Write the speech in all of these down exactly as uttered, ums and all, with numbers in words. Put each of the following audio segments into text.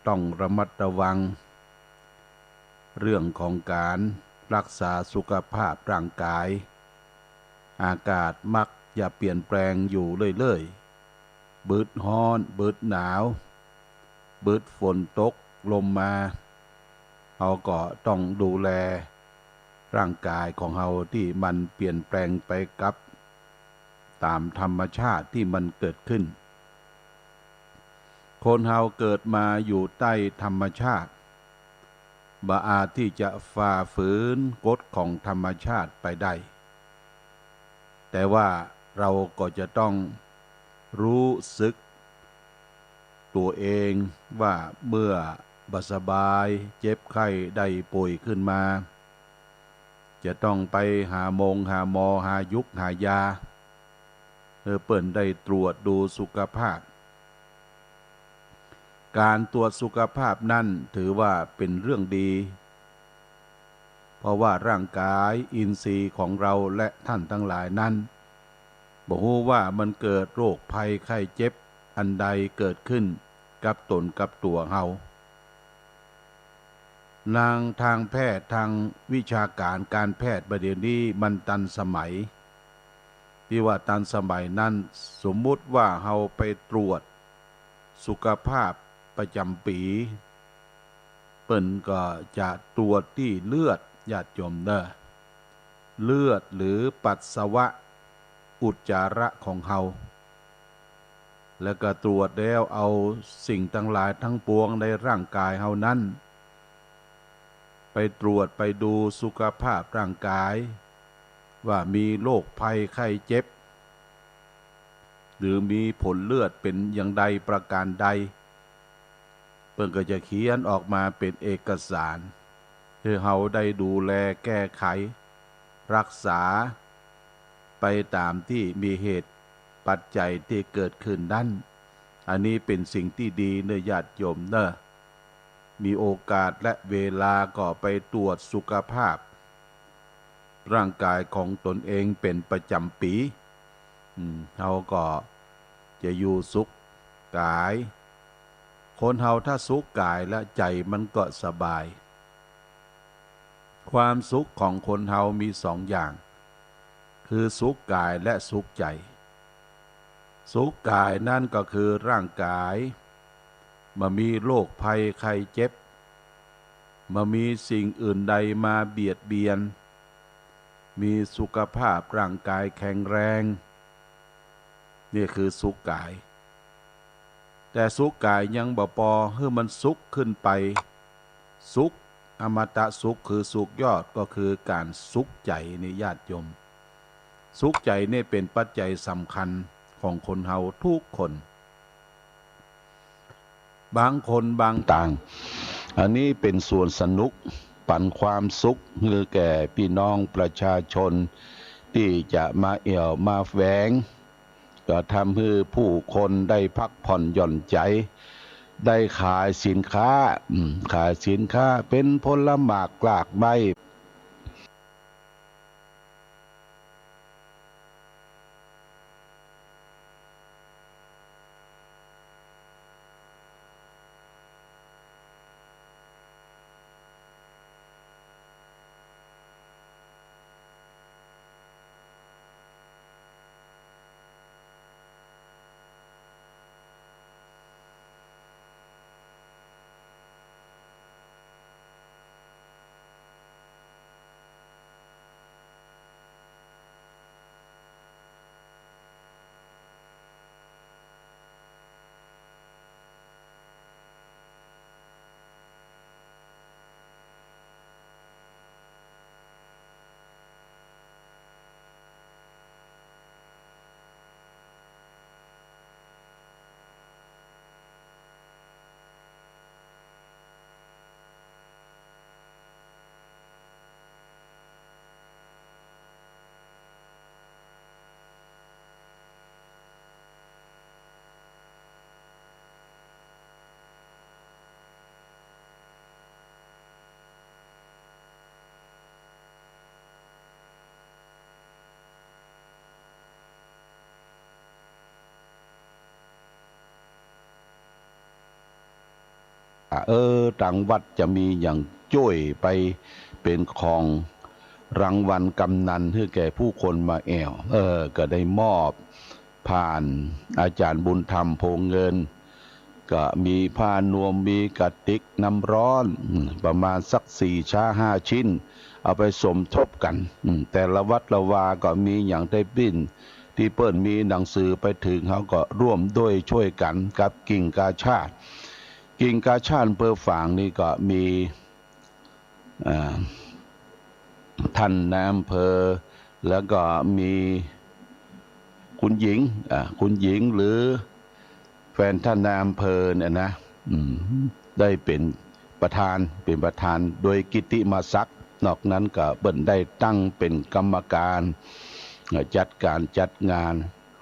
ต้องระมัดระวัง เรื่องของก๋านฮักษาสุขภาพร่างก๋าย อากาศมักจะเปลี่ยนแปลงอยู่เรื่อยๆ บึดฮ้อน บึดหนาว บึดฝนตกลมมา เฮาก็ต้องดูแลร่างก๋ายของเฮาตี้มันเปลี่ยนแปลงไปกับต๋ามธรรมชาติตี้มันเกิดขึ้น คนเฮาเกิดมาอยู่ใต้ธรรมชาติ บ่อาจตี้จะฝ่าฝืนกฎของธรรมชาติไปได้ แต่ว่าเฮาก็จะต้องฮู้สึกตั๋วเองว่าเมื่อบ่สบาย เจ็บไข้ได้ป่วยขึ้นมา จะต้องไปหาหมงหาหมอ หายุกหายา หื้อเปิ้นได้ตรวจดูสุขภาพ ก๋านตรวจสุขภาพนั้นถือว่าเป๋นเรื่องดี เพราะว่าร่างก๋ายอินทรีย์ของเฮาและต้านตังหลายนั้น บ่ฮู้ว่ามันเกิดโรคภัยไข้เจ็บอันใดเกิดขึ้นกับต๋นกับตั๋วเฮา นางทางแพทย์ ทางวิชาก๋านก๋านแพทย์บ่าเดี่ยวนี้มันตันสมัย ตี้ว่าตันสมัยนั้น สมมุติว่าเฮาไปตรวจสุขภาพประจ๋ำปี๋ เปิ้นก็จะตรวจตี้เลือด ญาติโยมเน่อ เลือดหรือปัสสาวะ อุจจาระของเฮา แล้วก็ตรวจแล้วเอาสิ่งตังหลายตังปวงในร่างก๋ายเฮานั้น ไปตรวจไปดูสุขภาพร่างก๋าย ว่ามีโรคภัยไข้เจ็บ หรือมีผลเลือดเป๋นอย่างใดประก๋านใด เปิ้นก็จะเขียนออกมาเป๋นเอกสาร หื้อเฮาได้ดูแลแก้ไข ฮักษา ไปต๋ามตี้มีเหตุปัจจัยตี้เกิดขึ้นนั้น อันนี้เป๋นสิ่งตี้ดีเน่อ ญาติโยมเน่อ มีโอกาสและเวลาก็ไปตรวจสุขภาพ ร่างก๋ายของต๋นเองเป๋นประจ๋ำปี๋ อืม เฮาก็จะอยู่สุขก๋าย คนเฮาถ้าสุขก๋ายแล้วใจ๋มันก็สบาย ความสุขของคนเฮามีสองอย่าง คือสุขก๋ายและสุขใจ๋ สุขก๋ายนั้นก็คือร่างก๋าย บ่มีโรคภัยไข้เจ็บ บ่มีสิ่งอื่นใดมาเบียดเบียน มีสุขภาพร่างก๋ายแข็งแรง นี่คือสุขก๋าย แต่สุขก๋ายยังบ่ปอ หื้อมันสุขขึ้นไป สุข อมตะสุข คือสุขยอด ก็คือก๋านสุขใจ๋นี่ ญาติโยม สุขใจ๋นี่เป๋นปัจจัยสำคัญของคนเฮาทุกคน บางคนบางต่าง อันนี้เป๋นสวนสนุก ปั๋นความสุขหื้อแก่ปี้น้องประชาชน ตี้จะมาแอ่วมาแฝง ก็ทำหื้อผู้คนได้พักผ่อนหย่อนใจ๋ ได้ขายสินค้า อืม ขายสินค้าเป๋นผลหมากหลากใบ้ เออ ตางวัดจะมีหยังจ้วยไปเป๋นของรางวัลกำนัลหื้อแก่ผู้คนมาแอ่ว เออ ก็ได้มอบผ่านอาจ๋ารย์บุญธรรม โพธิ์เงิน ก็มีผ้านวม มีกระติกน้ำร้อน อืม ประมาณสักสี่ช้าห้าชิ้น เอาไปสมทบกั๋น อืม แต่ละวัดละวาก็มีหยังใต้ปิ้น ตี้เปิ้นมีหนังสือไปเถิง เฮาก็ร่วมด้วยช่วยกั๋นกับกิ่งกาชาด กิ่งกาชาดอำเภอฝางนี่ก็มี อ่า ท่านนายอำเภอ แล้วก็มีคุณหญิง อ่า คุณหญิงหรือแฟนท่านนายอำเภอเนี่ยนะ อืม ได้เป๋นประธาน เป๋นประธานโดยกิตติมศักดิ์ นอกนั้นก็เปิ้นได้ตั้งเป๋นกรรมการ อ่า จัดก๋านจัดงาน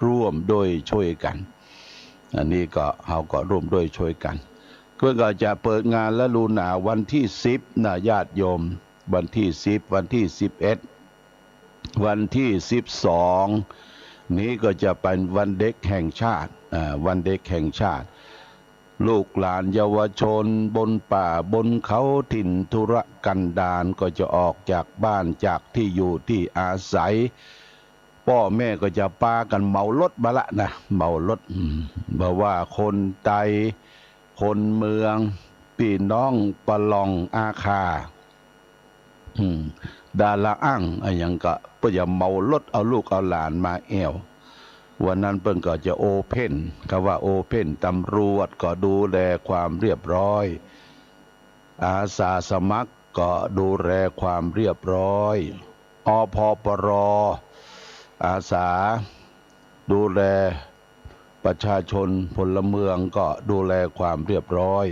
ร่วมด้วยช่วยกั๋น อันนี้ก็ เฮาก็ร่วมด้วยช่วยกั๋น เปิ้นก็จะเปิดงานฤดูหนาววันตี้สิบนะญาติโยม วันตี้สิบ วันตี้สิบเอ็ด วันตี้สิบสอง นี้ก็จะเป๋นวันเด็กแห่งชาติ อ่า วันเด็กแห่งชาติ ลูกหลานเยาวชนบนป่าบนเขาถิ่นทุรกันดารก็จะออกจากบ้านจากตี้อยู่ตี้อาศัย ป้อแม่ก็จะปากั๋นเหมารถมาละนะ เหมารถ อืม บ่ว่าคนไต คนเมือง ปี้น้องปะล่องอาคา อืม ดาราอั้งอะหยังก็ เปิ้นจะเหมารถเอาลูกเอาหลานมาแอ่ว วันนั้นเปิ้นก็จะโอเพ่น กำว่าโอเพ่น ตำรวจก็ดูแลความเรียบร้อย อาสาสมัครก็ดูแลความเรียบร้อย อภปร อาสาดูแลประชาชนพลเมืองก็ดูแลความเรียบร้อย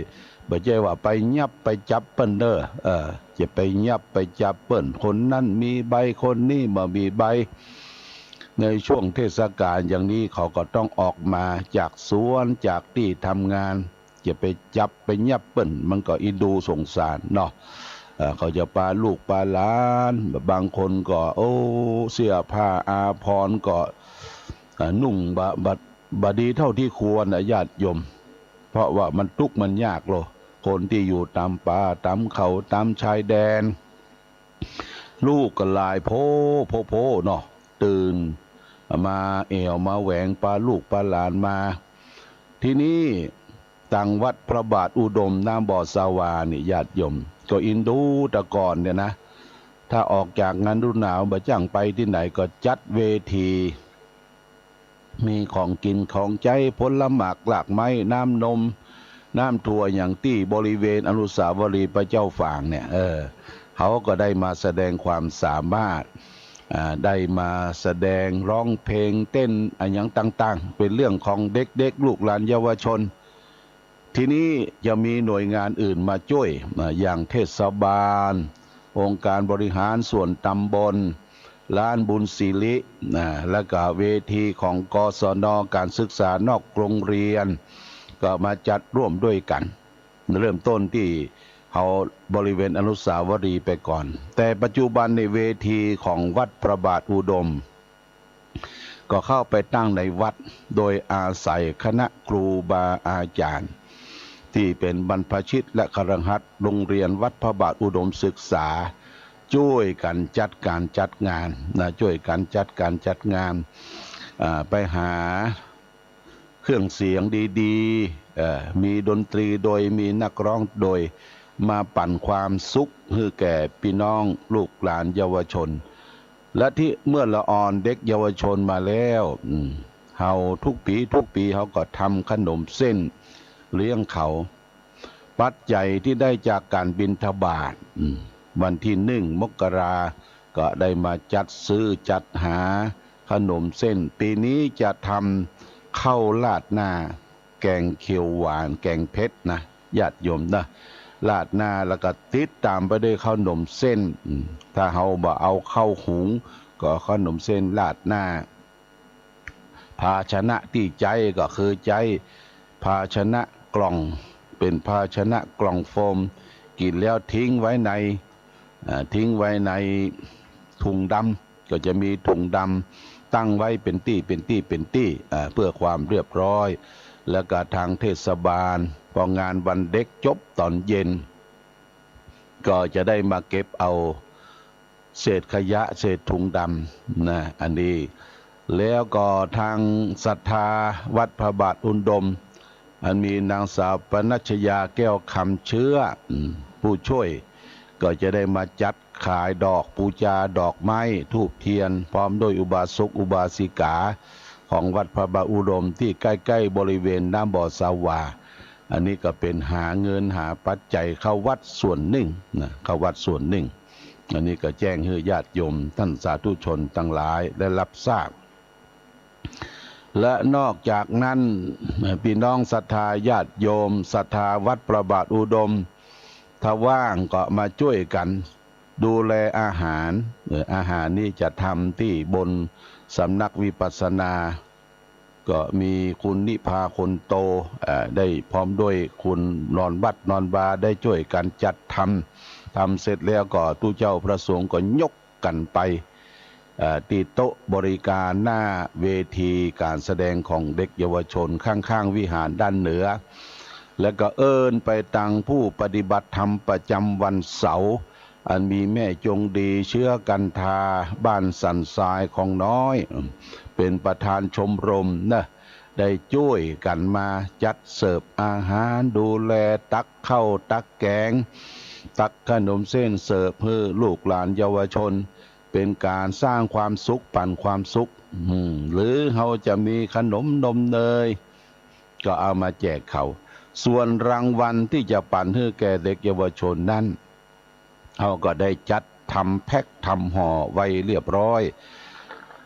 บ่ใจ้ว่าไปยับไปจับเปิ้นเน่อ เออ จะไปยับไปจับเปิ้น คนนั้นมีใบ คนนี้บ่มีใบ ในช่วงเทศกาลอย่างนี้เขาก็ต้องออกมาจากสวนจากตี้ทำงาน จะไปจับไปยับเปิ้น มันก็อินดูสงสารเนาะ เอ่อ เขาจะปาลูกปาหลาน บางคนก็ โอ้ เสื้อผ้าอาภรณ์ก็ เอ่อ นุ่งบ่ บ่ บ่ดีเท่าที่ควรนะญาติโยม เพราะว่ามันตุ๊กข์มันยากโล คนตี้อยู่ต๋ามป่าต๋ามเขาต๋ามชายแดน ลูกก็หลายโพ โพ โพเนาะ ตื่นมาแอ่วมาแหวงปาลูกปาหลานมา ทีนี้ตางวัดพระบาทอุดมน้ำบ่อสาวานี่ญาติโยม ก็อินดูแต่ก่อนเนี่ยนะ ถ้าออกจากงานฤดูหนาวบ่จ้างไปตี้ไหนก็จัดเวที มีของกิ๋นของใจ๊ ผลหมากหลากไม้ น้ำนม น้ำถั่ว อย่างตี้บริเวณอนุสาวรีย์พระเจ้าฝางเนี่ย เออ เขาก็ได้มาแสดงความสามารถ อ่า ได้มาแสดงร้องเพลงเต้นอะหยังต่างๆ เป๋นเรื่องของเด็กๆ ลูกหลานเยาวชน ทีนี้จะมีหน่วยงานอื่นมาจ้วย อ่า อย่างเทศบาล องค์การบริหารส่วนตำบล ลานบุญสิริ นะ แล้วก็เวทีของ กศน การศึกษานอกโรงเรียน ก็มาจัดร่วมด้วยกั๋น เริ่มต้นตี้เขาบริเวณอนุสาวรีย์ไปก่อน แต่ปัจจุบันในเวทีของวัดพระบาทอุดม ก็เข้าไปตั้งในวัด โดยอาศัยคณะครูบาอาจ๋ารย์ ตี้เป๋นบรรพชิตและคฤหัสถ์โรงเรียนวัดพระบาทอุดมศึกษา จ้วยกั๋นจัดก๋านจัดงานนะ จ้วยกั๋นจัดก๋านจัดงาน อ่า ไปหาเครื่องเสียงดีๆ เอ่อ มีดนตรีโดย มีนักร้องโดย มาปั๋นความสุขหื้อแก่ปี้น้องลูกหลานเยาวชน และตี้เมื่อละอ่อนเด็กเยาวชนมาแล้ว อืม เฮาทุกปี๋ทุกปี๋เฮาก็ทำขนมเส้นเลี้ยงเขา ปัจจัยตี้ได้จากก๋านบิณฑบาต อืม วันตี้หนึ่งมกราก็ได้มาจัดซื้อจัดหาขนมเส้น ปี๋นี้จะทำข้าวราดหน้า แกงเขียวหวาน แกงเผ็ดนะ ญาติโยมนะ ราดหน้าแล้วก็ติดต๋ามไปด้วยข้าวหนมเส้น อืม ถ้าเฮาบ่เอาข้าวหุง ก็ข้าวหนมเส้นราดหน้า ภาชนะตี้ใจ๊ก็คือใจ๊ภาชนะกล่อง เป๋นภาชนะกล่องโฟม กิ๋นแล้วทิ้งไว้ใน อ่า ทิ้งไว้ในถุงดำ ก็จะมีถุงดำตั้งไว้เป๋นตี้ เป๋นตี้ เป๋นตี้ อ่า เพื่อความเรียบร้อย แล้วก็ทางเทศบาล พองานวันเด็กจบต๋อนเย็น ก็จะได้มาเก็บเอาเศษขยะเศษถุงดำนะ อันนี้ แล้วก็ทางศรัทธาวัดพระบาทอุดม อันมีนางสาวปนัชยาแก้วคำเชื้อ อืม ผู้ช่วย ก็จะได้มาจัดขายดอกปูจา ดอกไม้ ธูปเทียน พร้อมด้วยอุบาสกอุบาสิกาของวัดพระบาทอุดมตี้ใก้ๆ บริเวณน้ำบ่อสาวา อันนี้ก็เป๋นหาเงินหาปัจจัยเข้าวัดส่วนนึ่งนะ เข้าวัดส่วนนึ่ง อันนี้ก็แจ้งหื้อญาติโยมต้านสาธุชนตังหลายได้ฮับทราบ และนอกจากนั้น ปี้น้องศรัทธาญาติโยมศรัทธาวัดพระบาทอุดม ถ้าว่างก็มาจ้วยกั๋นดูแลอาหาร เอ่อ อาหารนี้จะทำตี้บนสำนักวิปัสสนา ก็มีคุณนิพาคนโต เอ่อ ได้พร้อมด้วยคุณนอนวัดนอนวาได้จ้วยกั๋นจัดทำ ทำเสร็จแล้วก็ตุ๊เจ้าพระสงฆ์ก็ยกกั๋นไป เอ่อ ตี้โต๊ะบริการหน้าเวทีก๋านแสดงของเด็กเยาวชนข้างๆ วิหารด้านเหนือ แล้วก็เอิ้นไปตังผู้ปฏิบัติธรรมประจำวันเสาร์ อันมีแม่จงดีเชื้อกันทาบ้านสันทรายของน้อย เป๋นประธานชมรมนะ ได้จ้วยกั๋นมาจัดเสิร์ฟอาหาร ดูแลตักข้าวตักแก๋ง ตักขนมเส้นเสิร์ฟหื้อลูกหลานเยาวชน เป๋นก๋านสร้างความสุข ปั๋นความสุข อืม หรือเฮาจะมีขนมนมเนย ก็เอามาแจกเขา ส่วนรางวัลตี้จะปั๋นหื้อแก่เด็กเยาวชนนั้น เฮาก็ได้จัดทำแพ็คทำห่อไว้เรียบร้อย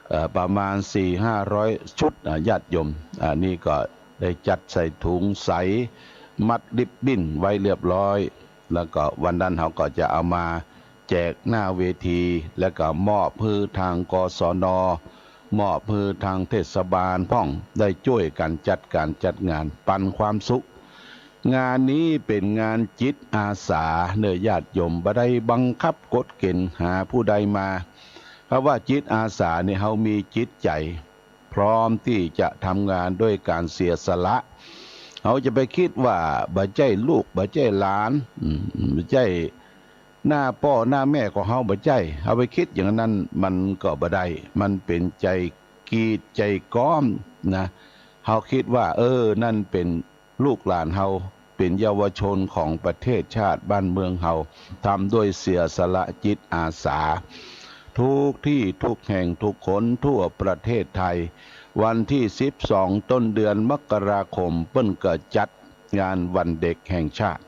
เอ่อ ประมาณสี่ห้าร้อยชุดนะญาติโยม อันนี้ก็ได้จัดใส่ถุงใส มัดริบบิ้นไว้เรียบร้อย แล้วก็วันนั้นเฮาก็จะเอามาแจกหน้าเวที แล้วก็มอบหื้อทาง กศน มอบหื้อทางเทศบาลพ่อง ได้จ้วยกั๋นจัดก๋านจัดงานปั๋นความสุข งานนี้เป๋นงานจิตอาสาเน่อญาติโยม บ่ได้บังคับกฎเก๋ณฑ์หาผู้ใดมา เพราะว่าจิตอาสาเนี่ยเฮามีจิตใจ๋พร้อมตี้จะทำงานด้วยก๋านเสียสละ เฮาจะไปกึ๊ดว่าบ่ใจ้ลูก บ่ใจ้หลาน อืม บ่ใจ้หน้าป้อหน้าแม่ของเฮา บ่ใจ้ เฮาไปกึ๊ดอย่างนั้นมันก็บ่ได้ มันเป๋นใจ๋กีดใจ๋ก๊อมนะ เฮากึ๊ดว่า เออ นั่นเป๋น ลูกหลานเฮา เป๋นเยาวชนของประเทศชาติบ้านเมืองเฮา ทำด้วยเสียสละจิตอาสา ทุกตี้ทุกแห่งทุกหนทั่วประเทศไทย วันตี้สิบสองต้นเดือนมกราคมเปิ้นก็จัดงานวันเด็กแห่งชาติ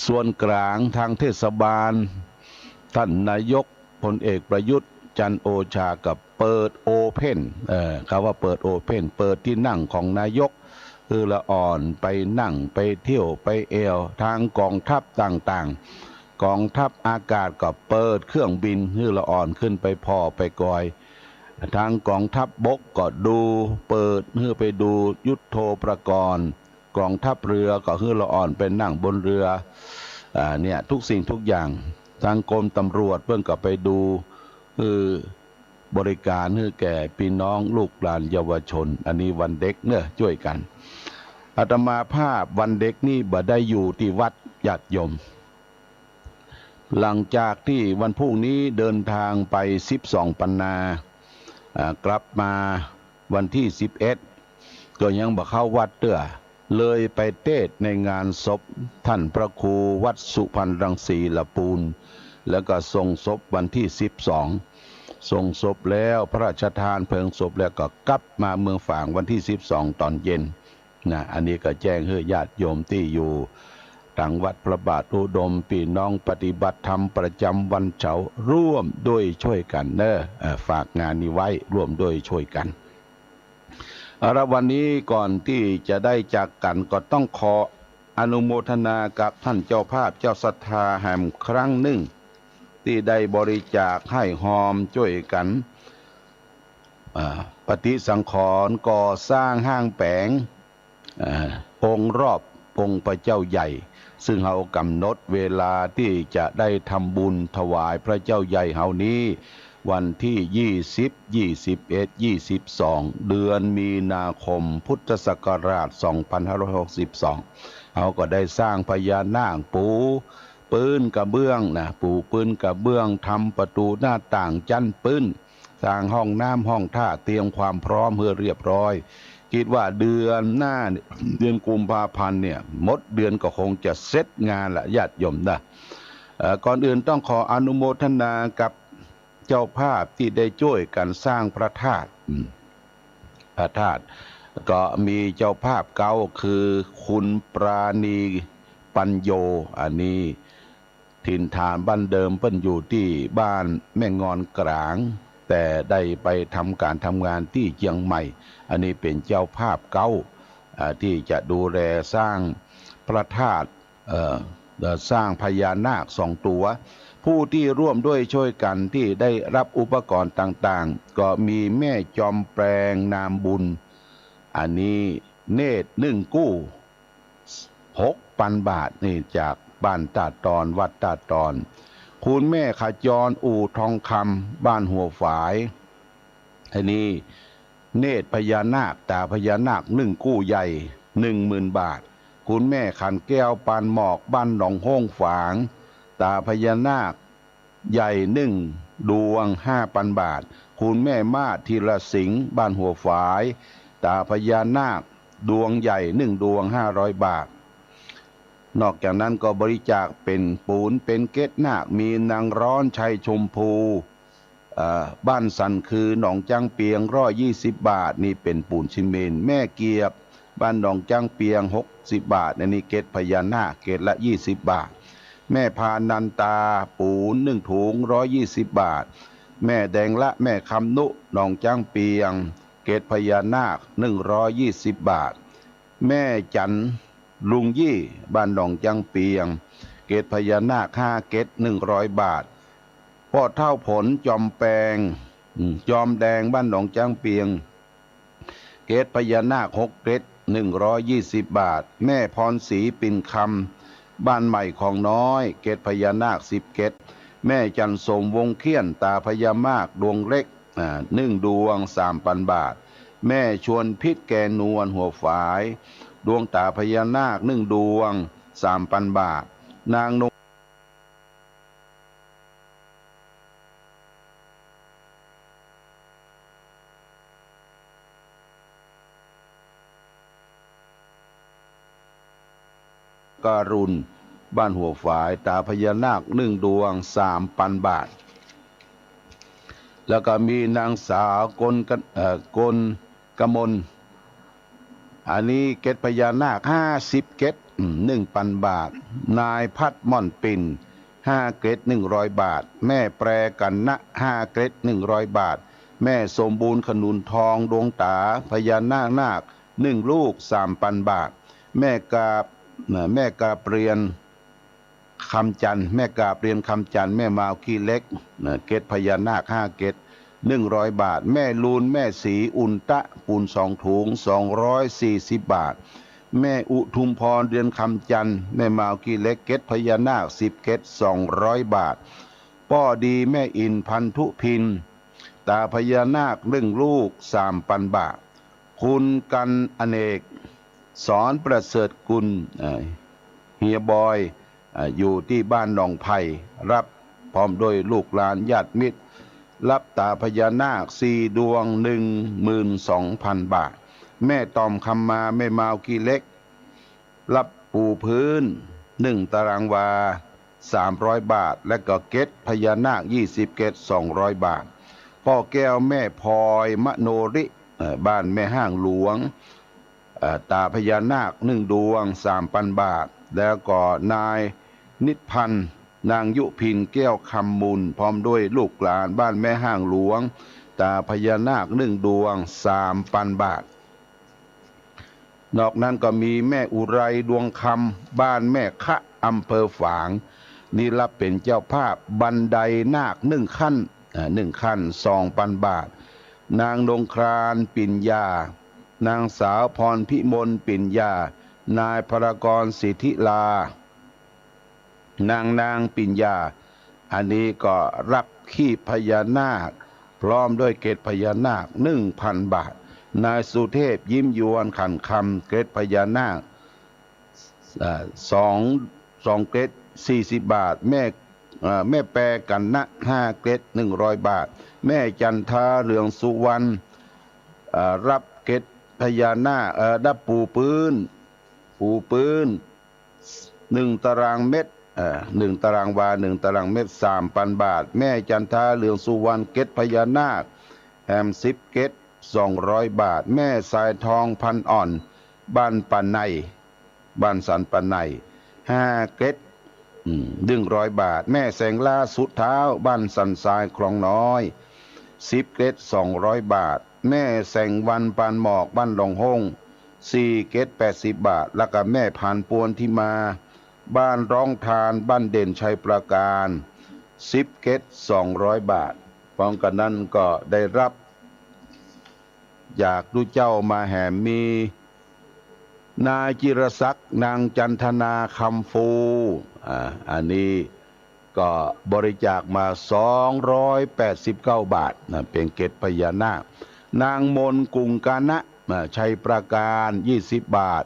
ส่วนก๋างตางเทศบาล ต้านนายกพลเอกประยุทธ์จันทร์โอชาก็เปิดโอเพ่น เอ่อ กำว่าเปิดโอเพ่น เปิดตี้นั่งของนายก หื้อละอ่อนไปนั่งไปเที่ยวไปแอ่ว ตางก๋องทัพต่างๆ ก๋องทัพอากาศก็เปิดเครื่องบิน หื้อละอ่อนขึ้นไปผ่อไปกอย ตางก๋องทัพบกก็ดู เปิดหื้อไปดูยุทโธปกรณ์ ก๋องทัพเรือก็หื้อละอ่อนไปนั่งบนเรือ อ่า เนี่ย ทุกสิ่งทุกอย่าง ตางกรมตำรวจเปิ้นก็ไปดู เออ บริการหื้อแก่ปี้น้องลูกหลานเยาวชน อันนี้วันเด็กเนาะ จ้วยกั๋น อาตมาภาพวันเด็กนี่บ่ได้อยู่ตี้วัดญาติโยม หลังจากตี้วันพรุ่งนี้เดินตางไปสิบสองปันนา อ่า กลับมาวันตี้สิบเอ็ด ก็ยังบ่เข้าวัดเตื้อ เลยไปเตศน์ในงานศพต้านพระครูวัดสุพรรณรังสีละปูน แล้วก็ส่งศพวันตี้สิบสอง ส่งศพแล้วพระราชทานเพลิงศพแล้วก็กลับมาเมืองฝางวันตี้สิบสองต๋อนเย็น นะ อันนี้ก็แจ้งหื้อญาติโยมตี้อยู่ตางวัดพระบาทอุดม ปี้น้องปฏิบัติธรรมประจ๋ำวันเสาร์ ร่วมด้วยช่วยกั๋นเนาะ เอ่อ ฝากงานนี้ไว้ ร่วมด้วยช่วยกั๋น เอาละ วันนี้ก่อนตี้จะได้จากกั๋น ก็ต้องขออนุโมทนากับต้านเจ้าภาพเจ้าศรัทธาแหมครั้งนึ่ง ตี้ได้บริจาคให้ฮอมจ้วยกั๋น อ่า ปฏิสังขรณ์ก่อสร้างห้างแป๋ง อ่า องค์รอบองค์พระเจ้าใหญ่ ซึ่งเฮากำหนดเวลาตี้จะได้ทำบุญถวายพระเจ้าใหญ่เฮานี้ วันตี้ยี่สิบ ยี่สิบเอ็ด ยี่สิบสอง เดือนมีนาคม พุทธศักราช สองพันห้าร้อยหกสิบสอง เฮาก็ได้สร้างพญานาค ปูปื๊นกระเบื้องนะ ปูปื๊นกระเบื้อง ทำประตู๋หน้าต่าง จั๊นปื๊น สร้างห้องน้ำห้องท่า เตรียมความพร้อมหื้อเรียบร้อย กึ๊ดว่าเดือนหน้า เดือนกุมภาพันธ์เนี่ย หมดเดือนก็คงจะเสร็จงานละ ญาติโยมนะ เอ่อ ก่อนอื่นต้องขออนุโมทนากับเจ้าภาพตี้ได้จ้วยกั๋นสร้างพระธาตุ อืม พระธาตุ ก็มีเจ้าภาพเก๊า คือคุณปราณีปัญโญ อันนี้ถิ่นฐานบั้นเดิมเปิ้นอยู่ตี้บ้านแม่งอนกลาง แต่ได้ไปทำก๋านทำงานตี้เจียงใหม่ อันนี้เป๋นเจ้าภาพเก๊า อ่า ตี้จะดูแลสร้างพระธาตุ เอ่อ เอ่อ สร้างพญานาคสองตั๋ว ผู้ตี้ร่วมด้วยจ้วยกั๋นตี้ได้ฮับอุปกรณ์ต่างๆ ก็มีแม่จอมแปลงนามบุญ อันนี้เนตรนึ่งกู้ หกปันบาท นี่จากบ้านต้าตอน วัดต้าตอน คุณแม่ขจร อู่ทองคำ บ้านหัวฝาย อันนี้เนตรพญานาค ต๋าพญานาคนึ่งกู้ใหญ่ หนึ่งหมื่นบาท คุณแม่ขันแก้ว ปานหมอก บ้านหนองห้งฝาง ต๋าพญานาคใหญ่นึ่งดวง ห้าปันบาท คุณแม่มาศ ธีรสิงห์ บ้านหัวฝาย ต๋าพญานาคดวงใหญ่นึ่งดวง ห้าร้อยบาท นอกจากนั้นก็บริจาคเป๋นปู๋นเป๋นเกล็ดนาค มีนางร้อน ชัยชมพู เอ่อ บ้านสันคือ หนองจ๊างเปียง ร้อยยี่สิบบาท นี่เป๋นปู๋นซีเมนต์ แม่เกียบ บ้านหนองจ๊างเปียง หกสิบบาท อันนี้เกล็ดพญานาค เกล็ดละยี่สิบบาท แม่พานันตา ปู๋นนึ่งถุง ร้อยยี่สิบบาท แม่แดงละ แม่คำนุ หนองจ๊างเปียง เกล็ดพญานาค นึ่งร้อยยี่สิบบาท แม่จันลุงยี่ บ้านหนองจ๊างเปียง เกล็ดพญานาคห้าเกล็ด นึ่งร้อยบาท ป้อเฒ่าผล จอมแปง อืม จอมแดง บ้านหนองจ๊างเปียง เกล็ดพญานาคหกเกล็ด นึ่งร้อยยี่สิบบาท แม่พรศรี ปิ่นคำ บ้านใหม่ของน้อย เกล็ดพญานาคสิบเกล็ด แม่จันสม วงเขี้ยน ต๋าพญานาคดวงเล็ก อ่า นึ่งดวง สามปันบาท แม่ชวนพิษ แก่นวล หัวฝาย ดวงต๋าพญานาคนึ่งดวง สามปันบาท นางนง การุณ บ้านหัวฝาย ต๋าพญานาคนึ่งดวง สามปันบาท แล้วก็มีนางสาวกลกะ เอ่อ กลกมล อันนี้เกล็ดพญานาคห้าสิบเกล็ด อืม นึ่งปันบาท นายพัดม่อนปิ่น ห้าเกล็ด นึ่งร้อยบาท แม่แปรกัณณะ ห้าเกล็ด นึ่งร้อยบาท แม่สมบูรณ์ ขนุนทอง ดวงต๋าพญานาคนาคนึ่งลูก สามปันบาท แม่กา แม่กาเปรียน คำจันทร์ แม่กาเปรียน คำจันทร์ แม่มาวขี้เหล็ก เกล็ดพญานาคห้าเกล็ด นึ่งร้อยบาท แม่ลูน แม่ศรี อุนตะ ปู๋นสองถุง สองร้อยสี่สิบบาท แม่อุทุมพร เดือนคำจันทร์ แม่มาวขี้เหล็ก เกล็ดพญานาคสิบเกล็ด สองร้อยบาท ป้อดี แม่อิน พันธุพิน ต๋าพญานาคนึ่งลูก สามปันบาท คุณกันอเนก สอนประเสริฐกุล เอ่อ เฮียบอย เอ่อ อยู่ตี้บ้านหนองไผ่ ฮับพร้อมด้วยลูกหลานญาติมิตร ฮับต๋าพญานาคสี่ดวง นึ่งหมื่นสองพันบาท แม่ต่อมคำมา แม่มาวขี้เหล็ก ฮับปูพื้นนึ่งตารางวา สามร้อยบาท และก็เกล็ดพญานาคยี่สิบเกล็ด สองร้อยบาท ป้อแก้ว แม่พลอย มโนริ เอ่อ บ้านแม่ฮ่างหลวง เอ่อ ต๋าพญานาคนึ่งดวง สามปันบาท แล้วก็นายนิพพันธ์ นางยุพิน แก้วคำมูล พร้อมด้วยลูกหลานบ้านแม่ฮ่างหลวง ต๋าพญานาคนึ่งดวง สามปันบาท นอกนั้นก็มีแม่อุไร ดวงคำ บ้านแม่คะ อำเภอฝาง นี่ฮับเป๋นเจ้าภาพบันไดนาคนึ่งขั้น เอ่อ นึ่งขั้น สองปันบาท นางนงคราน ปิญญา นางสาวพรพิมล ปิญญา นายพลากร สิทธิลา นางนาง ปิญญา อันนี้ก็ฮับ ขี้พญานาค พร้อมด้วยเกล็ดพญานาค หนึ่งพันบาท นายสุเทพ ยิ้มยวน ขันคำ เกล็ดพญานาค อ่า สอง สองเกล็ด สี่สิบบาท แม่ อ่า แม่แปรกัณณะ ห้าเกล็ด หนึ่งร้อยบาท แม่จันทา เหลืองสุวรรณ อ่า รับเกล็ดพญานาค เอ่อ รับปูพื้น ปูพื้น หนึ่งตารางเมตร เอ่อ หนึ่งตารางวา หนึ่งตารางเมตร สามพันบาท แม่จันทา เหลืองสุวรรณ เกล็ดพญานาค แหมสิบเกล็ด สองร้อยบาท แม่สายทอง พันอ่อน บ้านป่าใน บ้านสันป่าใน ห้าเกล็ด อืม หนึ่งร้อยบาท แม่แสงล่า สุดเท้า บ้านสันทราย คลองน้อย สิบเกล็ด สองร้อยบาท แม่แสงวัน ปานหมอก บ้านหนองห้ง สี่เกล็ด แปดสิบบาท แล้วก็แม่ผานปวนที่มา บ้านร้องทาน บ้านเด่นชัยปราการ สิบเกล็ด สองร้อยบาท พร้อมกันนั้นก็ได้รับ จากตุ๊เจ้ามาแหมมี นายจิรศักดิ์ นางจันทนา คำฟู อ่า อันนี้ก็บริจาคมา สองร้อยแปดสิบเก้าบาทนะ เป๋นเกล็ดพญานาค นางมนต์ กุงกานะ อ่า ชัยปราการ ยี่สิบบาท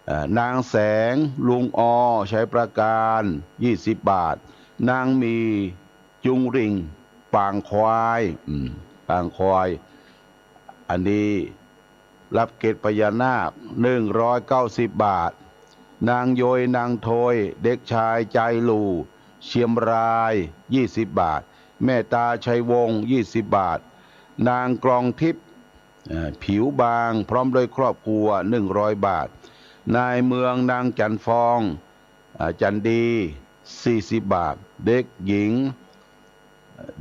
อ่า นางแสง ลุงออ ชัยปราการ ยี่สิบบาท นางหมี จุงริ่ง ปางควาย อืม ปางควาย อันนี้รับเกล็ดพญานาค หนึ่งร้อยเก้าสิบบาท นางโยย นางโทย เด็กชาย จายหลู่ เชียงราย ยี่สิบบาท แม่ตา ชัยวงศ์ ยี่สิบบาท นางกรองทิพย์ เอ่อ ผิวบาง พร้อมด้วยครอบครัว หนึ่งร้อยบาท นายเมือง นางจันฟอง อ่า จันดี สี่สิบบาท เด็กหญิง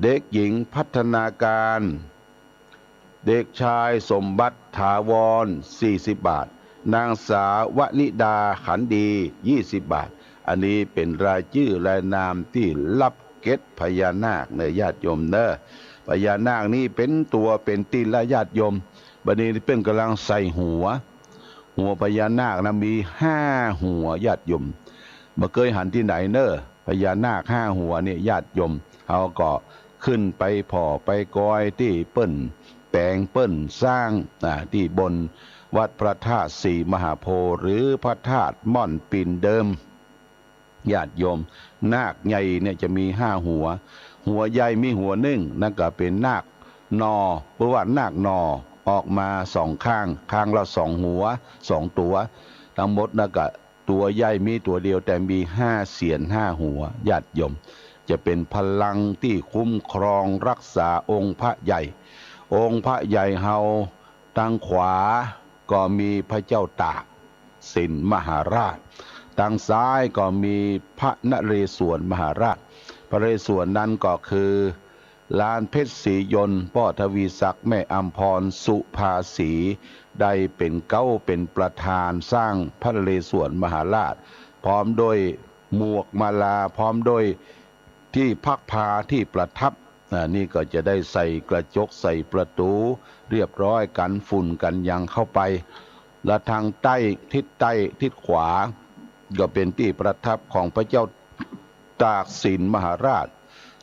เด็กหญิงพัฒนาการ เด็กชายสมบัติ ถาวร สี่สิบบาท นางสาววนิดา ขันดี ยี่สิบบาท อันนี้เป๋นรายจื้อรายนามตี้รับเกล็ดพญานาคเน่อญาติโยมเน่อ พญานาคนี้เป๋นตั๋วเป๋นตี๋นละญาติโยม บัดนี้เปิ้นก่ำลังใส่หัว หัวพญานาคนะมีห้าหัวญาติโยม บ่เกยหันตี้ไหนเน่อ พญานาคห้าหัวเนี่ยญาติโยม เฮาก็ขึ้นไปผ่อไปกอยตี้เปิ้นแป๋งเปิ้นสร้าง อ่า ตี้บนวัดพระธาตุศรีมหาโพธิ์ หรือพระธาตุม่อนปิ่นเดิม ญาติโยม นาคใหญ่เนี่ยจะมีห้าหัว หัวใหญ่มีหัวนึ่ง นั่นก็เป๋นนาคนอ เปิ้นว่านาคนอ ออกมาสองข้าง ข้างละสองหัว สองตั๋ว ตึงหมดนั่นก็ตั๋วใหญ่มีตั๋วเดียว แต่มีห้าเสียนห้าหัว ญาติโยม จะเป๋นพลังตี้คุ้มครองรักษาองค์พระใหญ่ องค์พระใหญ่เฮา ตางขวาก็มีพระเจ้าตากสินมหาราช ตางซ้ายก็มีพระนเรศวรมหาราช พระนเรศวรนั้นก็คือ ลานเพชรศรียนต์ ป้อทวีศักดิ์ แม่อำพร สุภาสี ได้เป๋นเก๊าเป๋นประธานสร้างพระนเรศวรมหาราช พร้อมด้วยหมวกมาลา พร้อมด้วย ตี้พักพาตี้ประทับ อ่า นี่ก็จะได้ใส่กระจกใส่ประตู๋เรียบร้อย กั๋นฝุ่นกั๋นหยังเข้าไป และตางใต้ ทิศใต้ ทิศขวา ก็เป๋นตี้ประทับของพระเจ้าตากสินมหาราช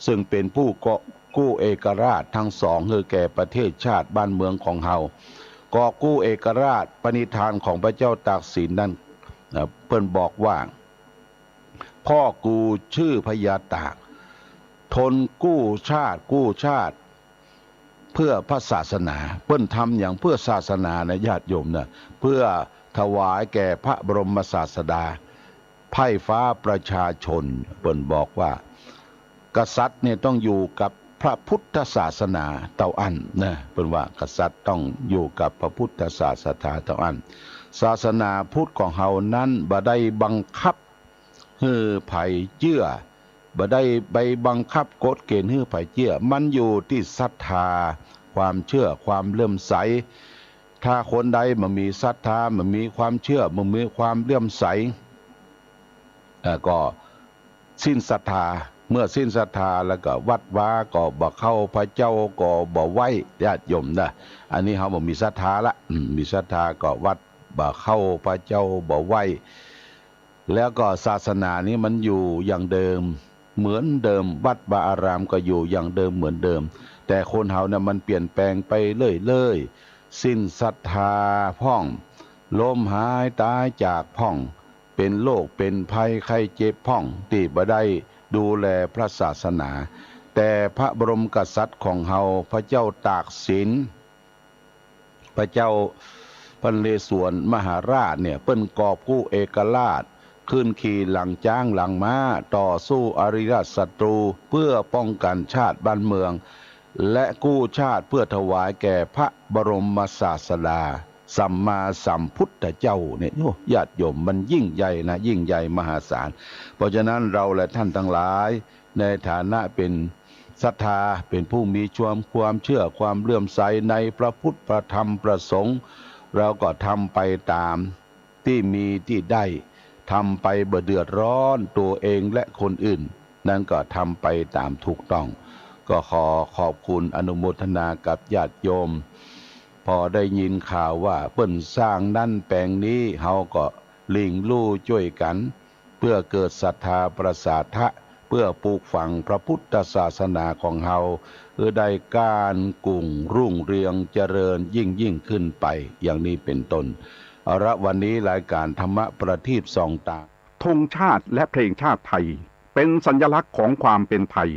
ซึ่งเป๋นผู้กอบกู้เอกราชตึงสองหื้อแก่ประเทศชาติบ้านเมืองของเฮา กอบกู้เอกราช ปณิธานของพระเจ้าตากสินนั้น อ่า เปิ้นบอกว่า พ่อกูชื่อพญาตาก ทนกู้ชาติกู้ชาติ เพื่อพระศาสนา เปิ้นทำหยังเพื่อศาสนานะญาติโยมนะ เพื่อถวายแก่พระบรมศาสดา ไพร่ฟ้าประชาชน เปิ้นบอกว่า กษัตริย์เนี่ยต้องอยู่กับพระพุทธศาสนาเต้าอั้นนะ เปิ้นว่ากษัตริย์ต้องอยู่กับพระพุทธศาสนาเต้าอั้น ศาสนาพุทธของเฮานั้นบ่ได้บังคับ หื้อใผเจื้อ บ่ได้ไปบังคับกฎเกณฑ์หื้อใผเจื้อ มันอยู่ตี้ศรัทธา ความเชื่อ ความเลื่อมใส ถ้าคนใดบ่มีศรัทธา บ่มีความเชื่อ บ่มีความเลื่อมใส เอ่อ ก็สิ้นศรัทธา เมื่อสิ้นศรัทธาแล้วก็วัดวาก็บ่เข้า พระเจ้าก็บ่ไหว้ ญาติโยมนะ อันนี้เฮาบ่มีศรัทธาละ อืม มีศรัทธาก็วัดบ่เข้า พระเจ้าบ่ไหว้ แล้วก็ศาสนานี้มันอยู่อย่างเดิม เหมือนเดิม วัดวาอารามก็อยู่อย่างเดิมเหมือนเดิม แต่คนเฮาเนี่ยมันเปลี่ยนแปลงไปเรื่อยๆ สิ้นศรัทธาพ่อง ล้มหายตายจากพ่อง เป็นโรคเป็นภัยไข้เจ็บพ่อง ตี้บ่ได้ดูแลพระศาสนา แต่พระบรมกษัตริย์ของเฮา พระเจ้าตากสิน พระเจ้าพระนเรศวรมหาราชเนี่ย เปิ้นกอบกู้เอกราช ขึ้นขี่หลังจ๊างหลังม้า ต่อสู้อริราชศัตรู เพื่อป้องกันชาติบ้านเมือง และกู้ชาติเพื่อถวายแก่พระบรมศาสดา สัมมาสัมพุทธเจ้าเนี่ย โอ้ ญาติโยม มันยิ่งใหญ่นะ ยิ่งใหญ่มหาศาล เพราะฉะนั้นเราและท่านทั้งหลาย ในฐานะเป็นศรัทธา เป็นผู้มีความ ความเชื่อ ความเลื่อมใสในพระพุทธ พระธรรม พระสงฆ์ เราก็ทำไปตามตี้มีตี้ได้ ทำไปบ่เดือดร้อนตัวเองและคนอื่น นั้นก็ทำไปตามถูกต้อง ก็ขอขอบคุณอนุโมทนากับญาติโยม พอได้ยินข่าวว่าเปิ้นสร้างนั้นแป๋งนี้ เฮาก็หลิ้งลู่จ้วยกั๋น เพื่อเกิดศรัทธาประสาทะ เพื่อปลูกฝังพระพุทธศาสนาของเฮา หื้อได้ก้านกุ่งรุ่งเรืองเจริญยิ่งๆ ขึ้นไป อย่างนี้เป็นต้น เอาละ วันนี้รายการธรรมะประทีปส่องตา ธงชาติและเพลงชาติไทย เป็นสัญลักษณ์ของความเป็นไทย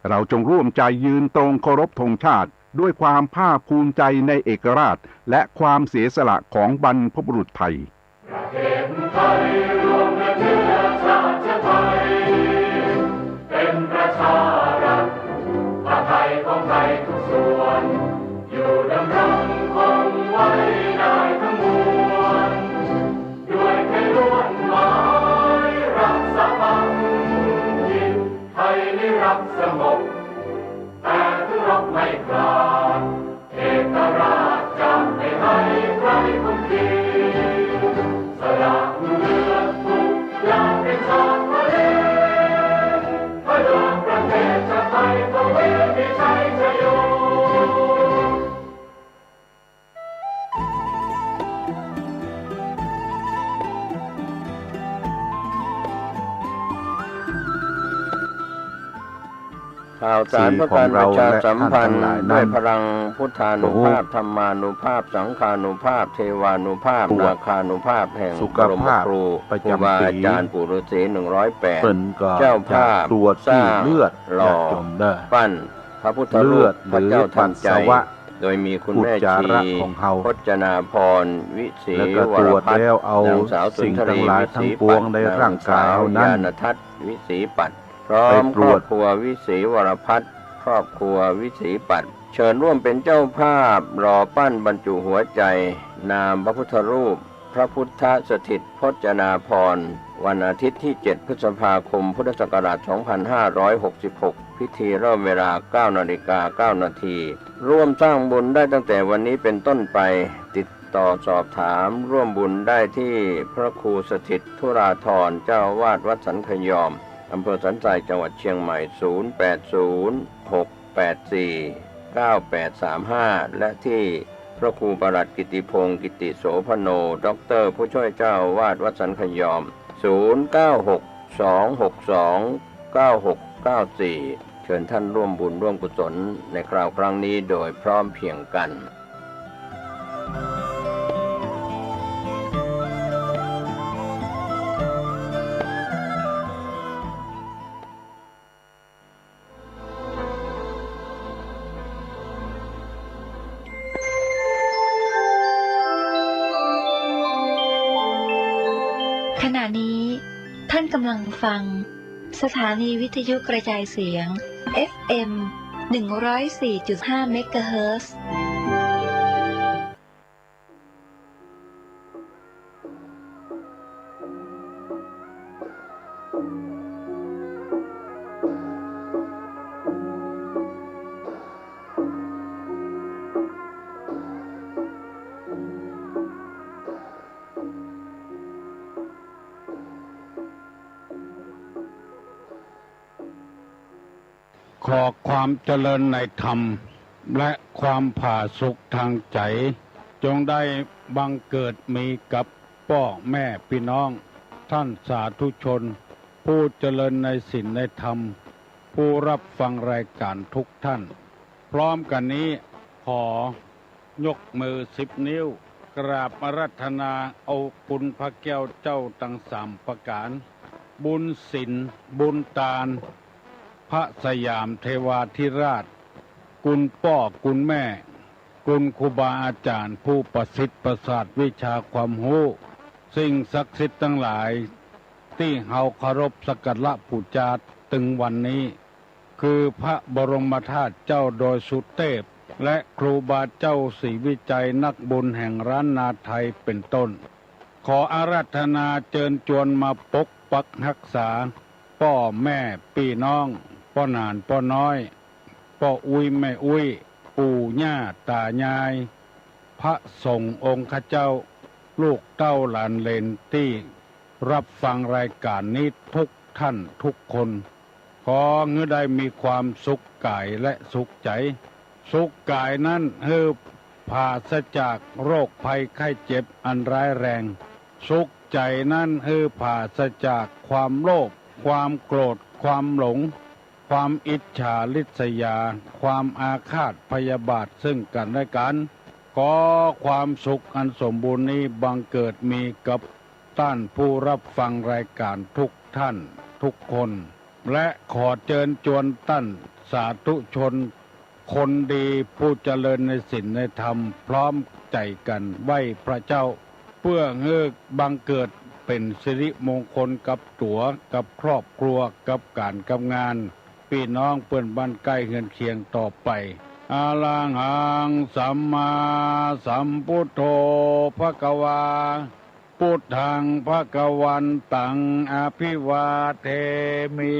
เราจงร่วมใจยืนตรงเคารพธงชาติ ด้วยความภาคภูมิใจในเอกราช และความเสียสละของบรรพบุรุษไทย ประเทศไทยรวมและเชื้อชาติไทย เป็นประชารัฐ พระไทยของไทยทุกส่วน อยู่ดำรงคงไว้ได้ทั้งมวล ด้วยไทยล้วนหมายรักสามัคคี ไทยนิรักสงบ แต่ถึงรบไม่กล้า เอกราชจะไม่ให้ใครคุมขีด สละเลือดทุกอย่างเป็นชาติทะเล เพื่อประเทศชาติไทย ทวีมีชัยชโย ข่าวสารเพื่อการประชาสัมพันธ์ ด้วยพลังพุทธานุภาพ ธรรมานุภาพ สังฆานุภาพ เทวานุภาพ นาคานุภาพ แห่งบรมครู ครูบาอาจารย์ปู่ฤาษีหนึ่งร้อยแปด เจ้าภาพสร้างหล่อปั้นพระพุทธรูปพระเจ้าทันใจ โดยมีคุณแม่ชีพจนาพร วิศรีวรพัฒน์ นางสาวสุนทรี วิศรีปัตย์ นางสาวญาณทัศน์ วิศรีปัตย์ พร้อมครอบครัววิศรีวรพัฒน์ ครอบครัววิศรีปัตย์ เชิญร่วมเป็นเจ้าภาพหล่อปั้นบรรจุหัวใจ นามพระพุทธรูป พระพุทธสถิตพจนาภรณ์ วันอาทิตย์ที่เจ็ดพฤษภาคมพุทธศักราชสองพันห้าร้อยหกสิบหก พิธีเริ่มเวลาเก้านาฬิกาเก้านาที ร่วมสร้างบุญได้ตั้งแต่วันนี้เป็นต้นไป ติดต่อสอบถามร่วมบุญได้ที่พระครูสถิตธุราธร เจ้าอาวาสวัดสันขยอม อำเภอสันทราย จังหวัดเชียงใหม่ ศูนย์แปดศูนย์ หกแปดสี่ เก้าแปดสามห้า และที่พระครูประหลัดกิติพงศ์ กิติโสภโณ ด็อกเตอร์ ผู้ช่วยเจ้าอาวาสวัดสันขยอม ศูนย์เก้าหก สองหกสอง เก้าหกเก้าสี่ เชิญท่านร่วมบุญร่วมกุศลในคราวครั้งนี้โดยพร้อมเพรียงกัน ขณะนี้ท่านกำลังฟังสถานีวิทยุกระจายเสียง เอฟเอ็ม หนึ่งร้อยสี่จุดห้า เมกะเฮิรตซ์ ขอความเจริญในธรรม และความผาสุกทางใจ๋ จงได้บังเกิดมีกับป้อแม่ปี้น้อง ท่านสาธุชน ผู้เจริญในศีลในธรรม ผู้รับฟังรายการทุกท่าน พร้อมกั๋นนี้ ขอยกมือสิบนิ้ว กราบอาราธนาเอาคุณพระแก้วเจ้าตังสามประก๋าน บุญศีล บุญตาน พระสยามเทวาธิราช คุณป้อคุณแม่ คุณครูบาอาจ๋ารย์ผู้ประสิทธิ์ประสาทวิชาความฮู้ สิ่งศักดิ์สิทธิ์ตังหลาย ตี้เฮาเคารพสักการะปู๋จาตึงวันนี้ คือพระบรมธาตุเจ้าดอยสุเตพ และครูบาเจ้าศรีวิชัยนักบุญแห่งล้านนาไทยเป๋นต้น ขออาราธนาเจิญจวนมาปกปักฮักษา ป้อแม่ปี้น้อง ป้อหนานป้อน้อย ป้ออุ๊ยแม่อุ๊ย ปู่ย่าต๋ายาย พระสงฆ์องค์ข้าเจ้า ลูกเต้าหลานเหลนตี้รับฟังรายการนี้ทุกท่านทุกคน ขอหื้อได้มีความสุขก๋ายและสุขใจ๋ สุขก๋ายนั้นหื้อผาศจากโรคภัยไข้เจ็บอันร้ายแรง สุขใจ๋นั้นหื้อผาศจากความโลภ ความโกรธ ความหลง ความอิจฉาริษยา ความอาฆาตพยาบาทซึ่งกั๋นและกั๋น ขอความสุขอันสมบูรณ์นี้บังเกิดมีกับต้านผู้รับฟังรายการทุกท่านทุกคน และขอเจิญจวนต้านสาธุชน คนดีผู้เจริญในศีลในธรรม พร้อมใจ๋กั๋นไหว้พระเจ้า เปื้อหื้อบังเกิดเป๋นสิริมงคลกับตั๋ว กับครอบครัว กับก๋านกับงาน ปี้น้องเปื้อนบ้านใก้เฮือนเคียงต่อไป อะระหัง สัมมาสัมพุทโธ ภะคะวา พุทธัง ภะคะวันตัง อะภิวาเทมิ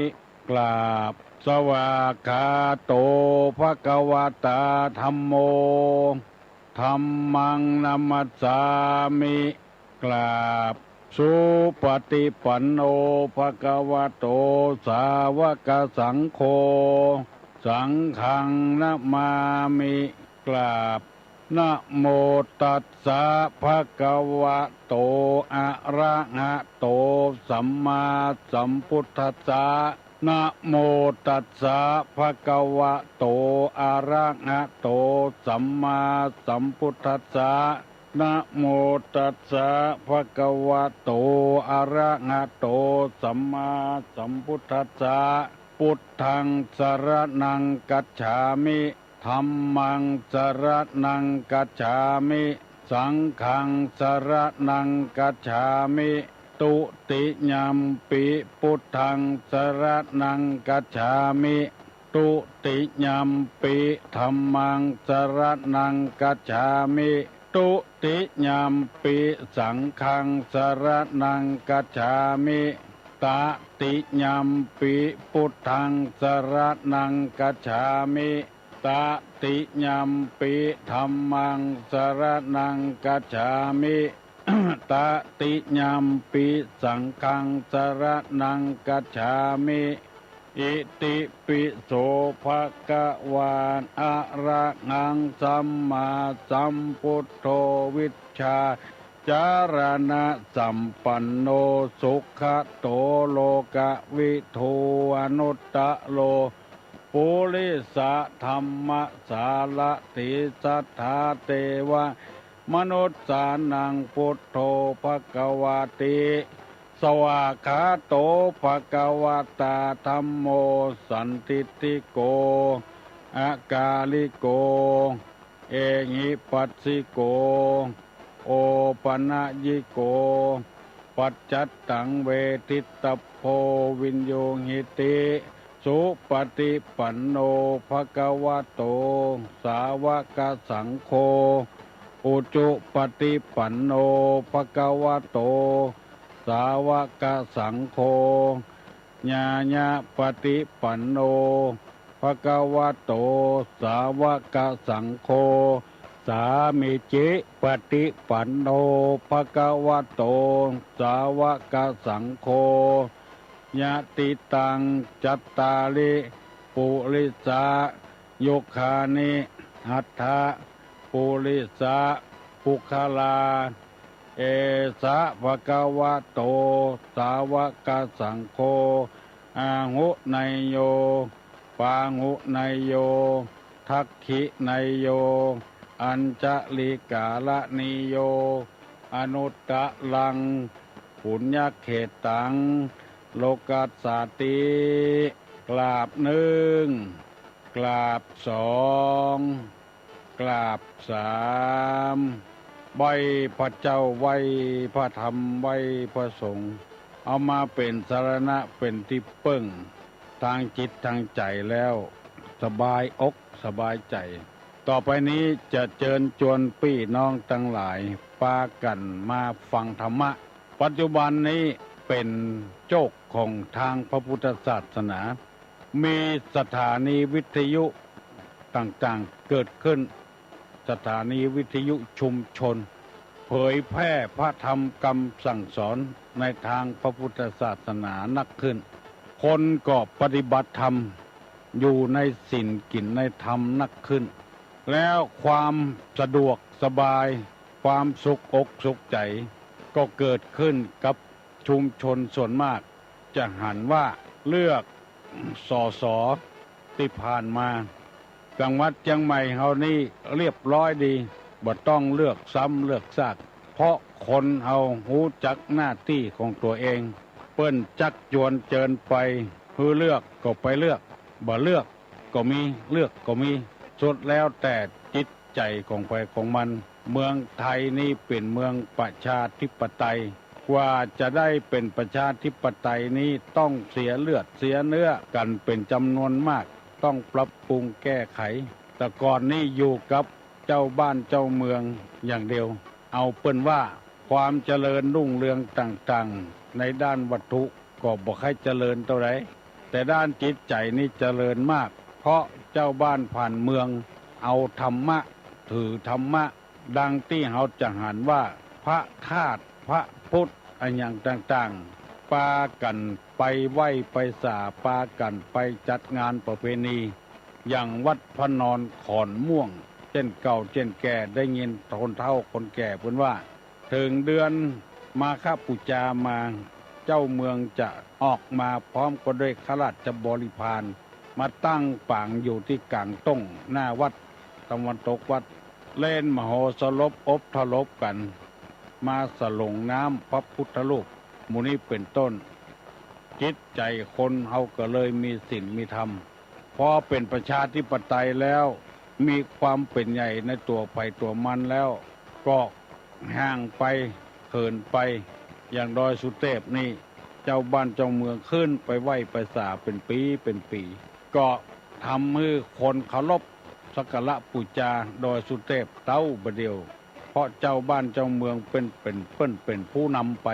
กราบ สวากขาโต ภะคะวะตา ธัมโม ธัมมัง นะมัสสามิ กราบ สุปฏิปันโน ภะคะวะโต สาวกสังโฆ สังฆัง นะมามิ กราบ นะโมตัสสะ ภะคะวะโต อะระหะโต สัมมาสัมพุทธัสสะ นะโมตัสสะ ภะคะวะโต อะระหะโต สัมมาสัมพุทธัสสะ นะโมตัสสะ ภะคะวะโต อะระหะโต สัมมาสัมพุทธัสสะ พุทธัง สรณัง คัจฉามิ ธัมมัง สรณัง คัจฉามิ สังฆัง สรณัง คัจฉามิ ตุติยัมปิ พุทธัง สรณัง คัจฉามิ ตุติยัมปิ ธัมมัง สรณัง คัจฉามิ ตุติยัมปิ สังฆัง สรณัง คัจฉามิ ตติยัมปิ พุทธัง สรณัง คัจฉามิ ตติยัมปิ ธัมมัง สรณัง คัจฉามิ ตติยัมปิ สังฆัง สรณัง คัจฉามิ อิติปิโส ภะคะวา อะระหัง สัมมาสัมพุทโธ วิชชาจารณะสัมปันโน สุขะโต โลกะวิทู อนุตตะโร ปุริสะธัมมะสารถี สัตถาเตวะมนุสสานัง พุทโธ ภะคะวาติ สวากขาโต ภะคะวะตา ธัมโม สันทิฏฐิโก อะกาลิโก เอหิปัสสิโก โอปะนะยิโก ปัจจัตตัง เวทิตตะโพ วิญญูหิติ สุปฏิปันโน ภะคะวะโต สาวกสังโฆ อุจุปฏิปันโน ภะคะวะโต สาวกสังโฆ ญาณปฏิปันโน ภะคะวะโต สาวกสังโฆ สามีจิปฏิปันโน ภะคะวะโต สาวกสังโฆ ยะติตัง จัตตาริ ปุริสะ ยุคคานิ อัตถะ ปุริสะ ปุคคลา เอสะ ภะคะวะโต สาวกสังโฆ อาหุเนยโย ปาหุเนยโย ทักขิเนยโย อัญชลิกาลเนยโย อนุตตรัง ปุญญเขตตัง โลกัสสาติ กราบนึ่ง กราบสอง กราบสาม ไหว้พระเจ้า ไหว้พระธรรม ไหว้พระสงฆ์ เอามาเป๋นสรณะ เป๋นตี้เปิ้ง ตางจิตตางใจ๋แล้ว สบายอกสบายใจ๋ ต่อไปนี้จะเจิญจวนปี้น้องตังหลาย ปากั๋นมาฟังธรรมะ ปัจจุบันนี้เป๋นโจคของตางพระพุทธศาสนา มีสถานีวิทยุต่างๆ เกิดขึ้น สถานีวิทยุชุมชน เผยแพร่พระธรรมกำสั่งสอนในตางพระพุทธศาสนานักขึ้น คนก็ปฏิบัติธรรม อยู่ในศีลกิ๋นในธรรมนักขึ้น แล้วความสะดวกสบาย ความสุขอกสุขใจ๋ ก็เกิดขึ้นกับชุมชนส่วนมาก จะหันว่าเลือก สส ตี้ผ่านมา จังหวัดเจียงใหม่เฮานี่เรียบร้อยดี บ่ต้องเลือกซ้ำเลือกซาก เพราะคนเฮาฮู้จักหน้าตี้ของตั๋วเอง เปิ้นจักจวนเจิญไป หื้อเลือกก็ไปเลือก บ่เลือกก็มี เลือกก็มี สุดแล้วแต่จิตใจ๋ของใผของมัน เมืองไทยนี่เป๋นเมืองประชาธิปไตย กว่าจะได้เป๋นประชาธิปไตยนี้ต้องเสียเลือดเสียเนื้อกั๋นเป๋นจ๋ำนวนมาก ต้องปรับปรุงแก้ไข แต่ก่อนนี้อยู่กับเจ้าบ้านเจ้าเมืองอย่างเดียว เอาเปิ้นว่าความเจริญรุ่งเรืองต่างๆ ในด้านวัตถุก็บ่ค่อยเจริญเต้าใด แต่ด้านจิตใจ๋นี่เจริญมาก เพราะเจ้าบ้านผ่านเมืองเอาธรรมะ ถือธรรมะ ดังตี้เฮาจะหันว่าพระธาตุ พระพุทธ อะหยังต่างๆ ปากั๋นไปไหว้ไปสา ปากั๋นไปจัดงานประเพณี อย่างวัดพระนอนขอนม่วง เจ้นเก่าเจ้นแก่ ได้ยินคนเฒ่าคนแก่เปิ้นว่า เถิงเดือนมาฆบูชามา เจ้าเมืองจะออกมาพร้อมก็ด้วยข้าราชบริพาร มาตั้งปางอยู่ตี้ก๋างต้งหน้าวัด ตะวันตกวัด เล่นมโหสลพอบทรพกั๋น มาสรงน้ำพระพุทธรูป หมู่นี้เป๋นต้น จิตใจ๋คนเฮาก็เลยมีศีลมีธรรม พอเป๋นประชาธิปไตยแล้ว มีความเป๋นใหญ่ในตั๋วใผตั๋วมันแล้ว ก็ห่างไป เขินไป อย่างดอยสุเตพนี่ เจ้าบ้านเจ้าเมืองขึ้นไปไหว้ไปสาเป๋นปี๋เป๋นปี๋ ก็ทำหื้อคนเคารพสักการะปู๋จาดอยสุเตพเต๊าบ่าเดี่ยว เพราะเจ้าบ้านเจ้าเมืองเป๋น เป๋น เปิ้นเป๋นผู้นำไป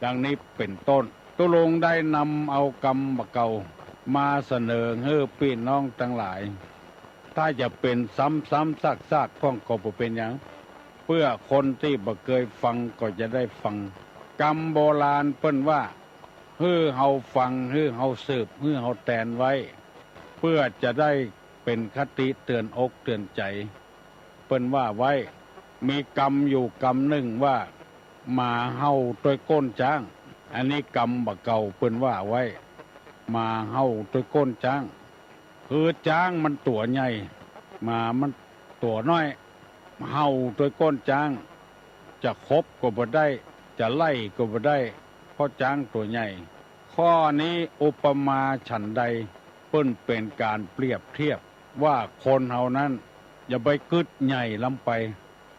ดังนี้เป๋นต้น ตุ๊ลุงได้นำเอากำบ่าเก่ามาเสนอหื้อปี้น้องตังหลาย ถ้าจะเป๋นซ้ำๆ ซากๆ พ่องก็บ่เป๋นหยัง เปื้อคนตี้บ่เกยฟังก็จะได้ฟัง กำโบราณเปิ้นว่า หื้อเฮาฟัง หื้อเฮาสืบ หื้อเฮาแตนไว้ เปื้อจะได้เป๋นคติเตื๋อนอกเตื๋อนใจ๋ เปิ้นว่าไว้ มีกำอยู่กำนึ่งว่า หมาเห่าตวยก้นจ๊าง อันนี้กำบ่าเก่าเปิ้นว่าไว้ หมาเห่าตวยก้นจ๊าง คือจ๊างมันตั๋วใหญ่ หมามันตั๋วน้อย เห่าตวยก้นจ๊าง จะขบก็บ่ได้ จะไล่ก็บ่ได้ เพราะจ๊างตั๋วใหญ่ ข้อนี้อุปมาฉันใด เปิ้นเป๋นก๋านเปรียบเทียบว่าคนเฮานั้น อย่าไปกึ๊ดใหญ่ล้ำไป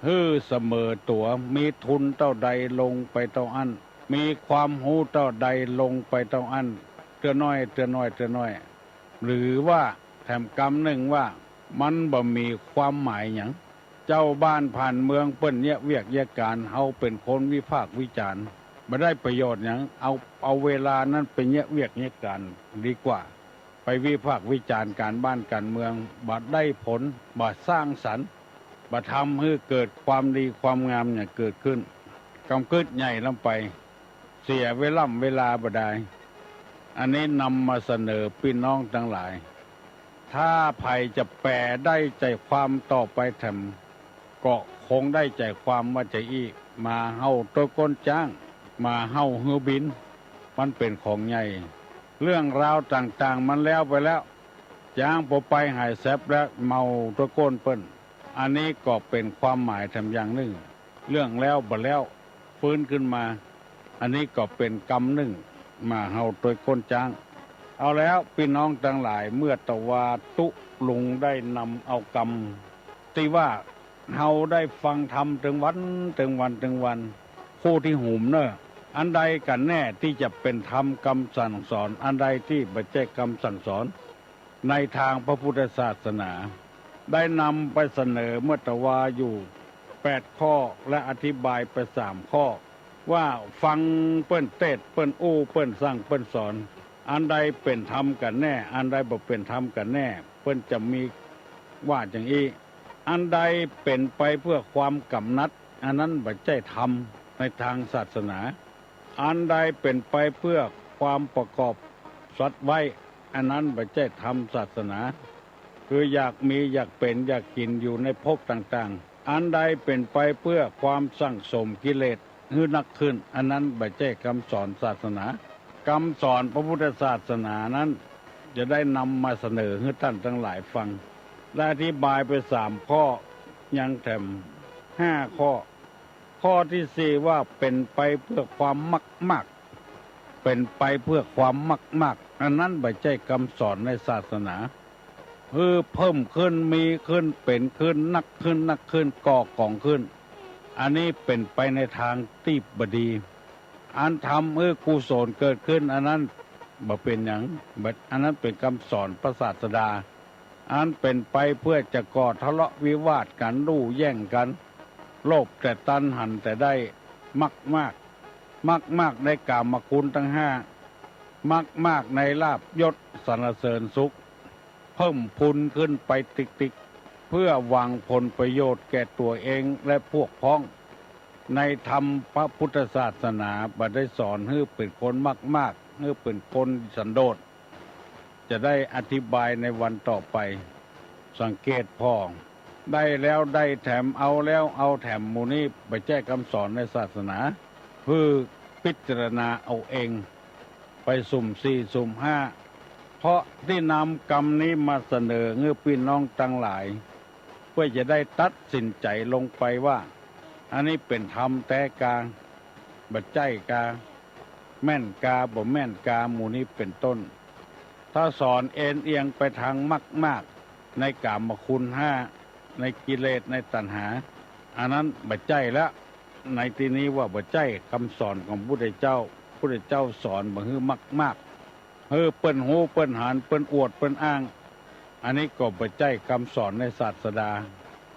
หื้อเสมอตั๋ว มีทุนเต้าใดลงไปเต้าอั้น มีความฮู้เต้าใดลงไปเต้าอั้น เตื้อน้อย เตื้อน้อย เตื้อน้อย หรือว่าแถมกำนึ่งว่า มันบ่มีความหมายหยัง เจ้าบ้านผ่านเมืองเปิ้นเยียะเวียกเยียะก๋าน เฮาเป๋นคนวิพากษ์วิจารณ์ บ่ได้ประโยชน์หยัง เอา เอาเวลานั้นไปเยียะเวียกเยียะก๋านดีกว่า ไปวิพากษ์วิจารณ์ก๋านบ้านก๋านเมือง บ่ได้ผล บ่สร้างสรรค์ บ่ทำหื้อเกิดความดีความงามหยังเกิดขึ้น กำกึ๊ดใหญ่ล้ำไป เสียเวล่ำเวลาบ่ดาย อันนี้นำมาเสนอปี้น้องตังหลาย ถ้าใผจะแป๋ได้ใจ๋ความต่อไปแถม ก็คงได้ใจ๋ความว่าจะอี้ หมาเห่าตวยก้นจ๊าง หมาเห่าหื้อบิน มันเป๋นของใหญ่ เรื่องราวต่างๆ มันแล้วไปแล้ว จ๊างปอไปหายแสบแล้วเมาตวยก้นเปิ้น อันนี้ก็เป๋นความหมายแถมอย่างนึ่ง เรื่องแล้วบ่แล้ว ฟื้นขึ้นมา อันนี้ก็เป๋นกำนึ่งมาเฮาตวยก้นจ๊าง เอาแล้วปี้น้องตังหลาย เมื่อตะวาตุ๊ลุงได้นำเอากำตี้ว่า เฮาได้ฟังธรรมตึงวัน ตึงวัน ตึงวัน คู่ตี้หุมเน่อ อันใดกั๋นแน่ตี้จะเป๋นธรรมกำสั่งสอน อันใดตี้บ่ใจ้กำสั่งสอน ในตางพระพุทธศาสนา ได้นำไปเสนอเมื่อตะวาอยู่แปดข้อ และอธิบายไปสามข้อ ว่าฟังเปิ้นเตสน์ เปิ้นอู้ เปิ้นสั่ง เปิ้นสอน อันใดเป๋นธรรมกั๋นแน่ อันใดบ่เป๋นธรรมกั๋นแน่ เปิ้นจะมีว่าอย่างอี้ อันใดเป๋นไปเปื้อความก๋ำนัด อันนั้นบ่ใจ้ธรรมในตางศาสนา อันใดเป๋นไปเปื้อความประกอบสัตว์ไว้ อันนั้นบ่ใจ้ธรรมศาสนา คืออยากมี อยากเป๋น อยากกิ๋นอยู่ในภพต่างๆ อันใดเป๋นไปเปื้อความสั่งสมกิเลสหื้อนักขึ้น อันนั้นบ่ใจ้กำสอนศาสนา กำสอนพระพุทธศาสนานั้น จะได้นำมาเสนอหื้อต้านตังหลายฟัง ได้อธิบายไปสามข้อ ยังแถมห้าข้อ ข้อตี้สี่ว่าเป๋นไปเปื้อความมากๆ เป๋นไปเปื้อความมากๆ อันนั้นบ่ใจ้กำสอนในศาสนา หื้อเพิ่มขึ้น มีขึ้น เป๋นขึ้น นักขึ้น นักขึ้น ก่อกองขึ้น อันนี้เป๋นไปในตางตี้บ่ดี อันทำหื้อกุศลเกิดขึ้น อันนั้นบ่เป๋นหยัง บ่ อันนั้นเป๋นกำสอนพระศาสดา อันเป๋นไปเปื้อจะก่อทะเลาะวิวาทกั๋น ลู่แย่งกั๋น โลภแต่ตัน หันแต่ได้ มากๆ มากๆ ในกามคุณตังห้า มากๆ ในลาภยศสรรเสริญสุข เพิ่มพูนขึ้นไปติ๊กๆ เปื้อหวังผลประโยชน์แก่ตั๋วเองและพวกพ้อง ในธรรมพระพุทธศาสนาบ่ได้สอนหื้อเป๋นคนมากๆ หื้อเป๋นคนสันโดษ จะได้อธิบายในวันต่อไป สังเกตผ่อ ได้แล้วได้แถม เอาแล้วเอาแถม หมู่นี้บ่ใจ้กำสอนในศาสนา หื้อพิจารณาเอาเอง ไปสุมสี่สุมห้า เพราะตี้นำกำนี้มาเสนอหื้อปี้น้องตังหลาย เปื้อจะได้ตัดสินใจ๋ลงไปว่า อันนี้เป๋นธรรมแต๊กา บ่ใจ้กา แม่นกา บ่แม่นกา หมู่นี้เป๋นต้น ถ้าสอนเอนเอียงไปตางมากๆ ในกามคุณห้า ในกิเลส ในตัณหา อันนั้นบ่ใจ้ละ ในตี้นี้ว่าบ่ใจ้กำสอนของพุทธเจ้า พุทธเจ้าสอนบ่หื้อมากๆ หื้อเปิ้นฮู้เปิ้นหัน เปิ้นอวดเปิ้นอ้าง อันนี้ก็บ่ใจ้กำสอนในศาสดา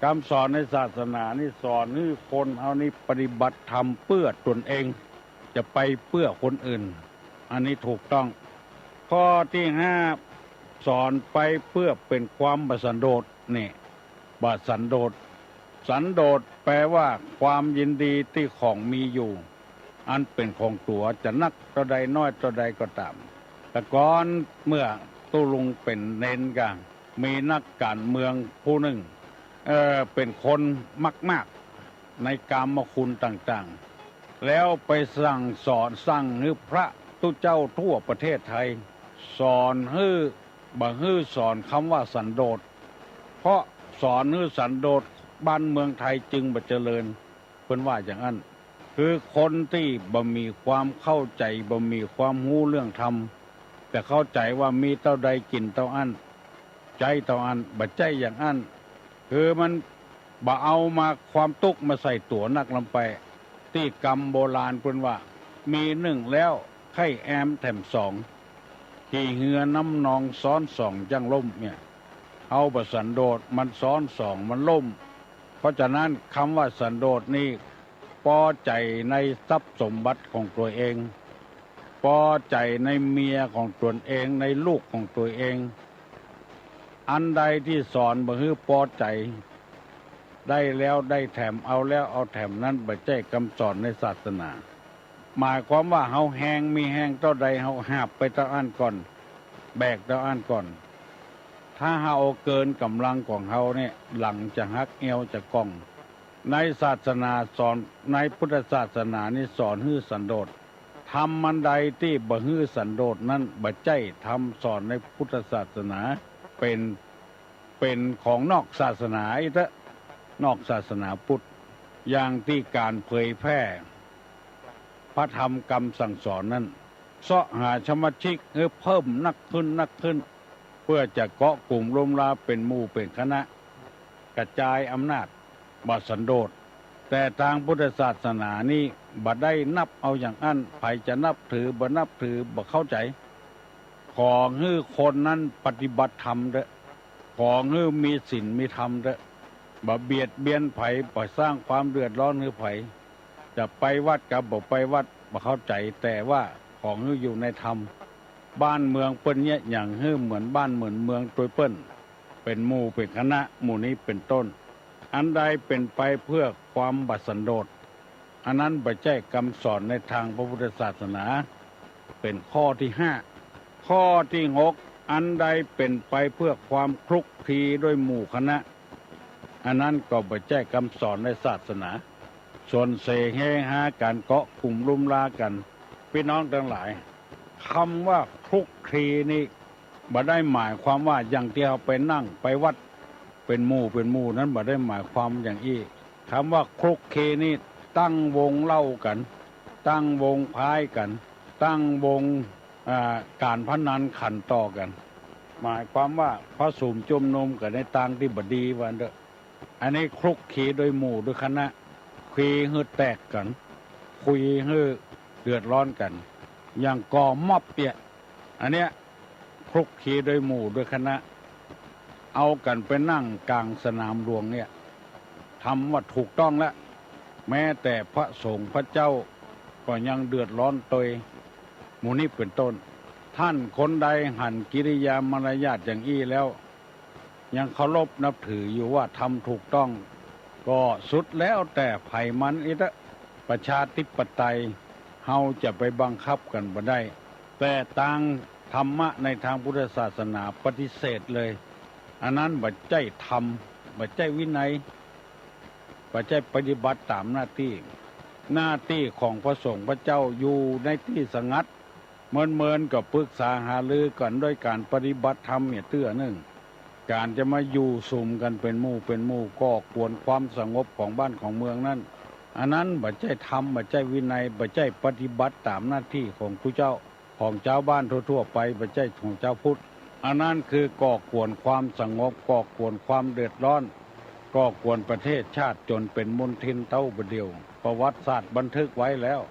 กำสอนในศาสนานี่สอนหื้อคนเฮานี่ปฏิบัติธรรมเปื้อตนเอง จะไปเปื้อคนอื่น อันนี้ถูกต้อง ข้อตี้ห้า สอนไปเปื้อเป๋นความบ่สันโดษ นี่ บ่สันโดษ สันโดษแปลว่าความยินดีตี้ของมีอยู่ อันเป๋นของตั๋ว จะนักเต้าใดน้อยเต้าใดก็ต๋าม แต่ก่อนเมื่อตุ๊ลุงเป๋นเณรกา มีนักก๋านเมืองผู้นึ่ง เอ่อ เป๋นคนมากๆ ในกามคุณต่างๆ แล้วไปสั่งสอน สั่งหื้อพระตุ๊เจ้าทั่วประเทศไทย สอนหื้อ บ่หื้อสอนกำว่าสันโดษ เพราะสอนหื้อสันโดษ บ้านเมืองไทยจึงบ่เจริญ เปิ้นว่าอย่างอั้น คือคนตี้บ่มีความเข้าใจ๋ บ่มีความฮู้เรื่องธรรม แต่เข้าใจ๋ว่ามีเต้าใดกิ๋นเต้าอั้น ใจ๊เต้าอั้น บ่ใจ้อย่างอั้น คือมันบ่เอามาความตุ๊กข์มาใส่ตั๋วนักลำไป ตี้กำโบราณเปิ้นว่า มีนึ่งแล้วไข้แอมแถมสอง ขี่เฮือน้ำนองซ้อนสองจั้งล่ม เนี่ย เฮาบ่สันโดษ มันซ้อนสอง มันล่ม เพราะฉะนั้นกำว่าสันโดษนี่ ปอใจ๋ในทรัพย์สมบัติของตั๋วเอง ปอใจ๋ในเมียของตนเอง ในลูกของตั๋วเอง อันใดตี้สอนบ่หื้อปอใจ๋ ได้แล้วได้แถม เอาแล้วเอาแถม นั้นบ่ใจ้กำสอนในศาสนา หมายความว่าเฮาแฮง มีแฮงเต้าใด เฮาหาบไปเต้าอั้นก่อน แบกเต้าอั้นก่อน ถ้าเฮาเอาเกินก๋ำลังของเฮาเนี่ย หลังจะหัก เอวจะก่อง ในศาสนาสอน ในพุทธศาสนานี่สอนหื้อสันโดษ ธรรมอันใดตี้บ่หื้อสันโดษนั้น บ่ใจ้ธรรมสอนในพุทธศาสนา เป๋น เป๋นของนอกศาสนาอี้เต๊อะ นอกศาสนาพุทธ อย่างตี้ก๋านเผยแพร่พระธรรมกำสั่งสอนนั้น เซาะหาสมาชิกหื้อเพิ่มนักขึ้นนักขึ้น เปื้อจะเกาะกุ่มรุมราเป๋นหมู่เป๋นคณะ กระจายอำนาจ บ่สันโดษ แต่ตางพุทธศาสนานี้บ่ได้นับเอาอย่างอั้น ใผจะนับถือบ่นับถือบ่เข้าใจ๋ ขอหื้อคนนั้นปฏิบัติธรรมเต๊อะ ขอหื้อมีศีลมีธรรมเต๊อะ บ่เบียดเบียนใผ บ่สร้างความเดือดร้อนหื้อใผ จะไปวัดกับบ่ไปวัดบ่เข้าใจ๋ แต่ว่าขอหื้ออยู่ในธรรม บ้านเมืองเปิ้นเยียะหยังหื้อเหมือนบ้านเหมือนเมืองตวยเปิ้น เป๋นหมู่เป๋นคณะ หมู่นี้เป๋นต้น อันใดเป๋นไปเปื้อความบ่สันโดษ อันนั้นบ่ใจ้กำสอนในตางพระพุทธศาสนา เป๋นข้อตี้ห้า ข้อตี้หก อันใดเป๋นไปเปื้อความคลุกคลีด้วยหมู่คณะ อันนั้นก็บ่ใจ้กำสอนในศาสนา ส่วนเสแฮฮากั๋นเกาะกุ่มรุมรากั๋น ปี้น้องตังหลาย กำว่าคลุกคลีนี้บ่ได้หมายความว่าอย่างตี้เฮาไปนั่งไปวัดเป๋นหมู่เป๋นหมู่นั้น บ่ได้หมายความอย่างอี้ กำว่าคลุกคลีนี้ตั้งวงเหล้ากั๋น ตั้งวงพายกั๋น ตั้งวง อ่า ก๋านพนันขันต่อกั๋น หมายความว่าผสมจุมนุมกั๋นในตางตี้บ่ดีว่าอั้นเต๊อะ อันนี้คลุกคลีด้วยหมู่ด้วยคณะ คลีหื้อแตกกั๋น คลีหื้อเดือดร้อนกั๋น อย่างก่อม็อบเนี่ย อันเนี้ยคลุกคลีด้วยหมู่ด้วยคณะ เอากั๋นไปนั่งก๋างสนามหลวงเนี่ย กำว่าถูกต้องแล้ว แม้แต่พระสงฆ์พระเจ้าก็ยังเดือดร้อนตวย หมู่นี้เป๋นต้น ต้านคนใดหันกิริยามารยาทอย่างอี้แล้ว ยังเคารพนับถืออยู่ว่ากำถูกต้อง ก็สุดแล้วแต่ใผมันอี้เต๊อะ ประชาธิปไตย เฮาจะไปบังคับกั๋นบ่ได้ แต่ตางธรรมะในตางพุทธศาสนาปฏิเสธเลย อันนั้นบ่ใจ้ธรรม บ่ใจ้วินัย บ่ใจ้ปฏิบัติต๋ามหน้าตี้ หน้าตี้ของพระสงฆ์พระเจ้าอยู่ในตี้สงัด เมินๆ ก็ปรึกษาหารือกั๋นด้วยก๋านปฏิบัติธรรมเนี่ยเตื้อนึ่ง ก๋านจะมาอยู่สุมกั๋นเป๋นหมู่เป๋นหมู่ก่อกวนความสงบของบ้านของเมืองนั้น อันนั้นบ่ใจ้ธรรม บ่ใจ้วินัย บ่ใจ้ปฏิบัติต๋ามหน้าตี้ของผู้เจ้า ของจาวบ้านทั่วๆ ไป บ่ใจ้ของจาวพุทธ อันนั้นคือก่อกวนความสงบ ก่อกวนความเดือดร้อน ก่อกวนประเทศชาติจ๋นเป๋นมลทินเต้าบ่าเดี่ยว ประวัติศาสตร์บันทึกไว้แล้ว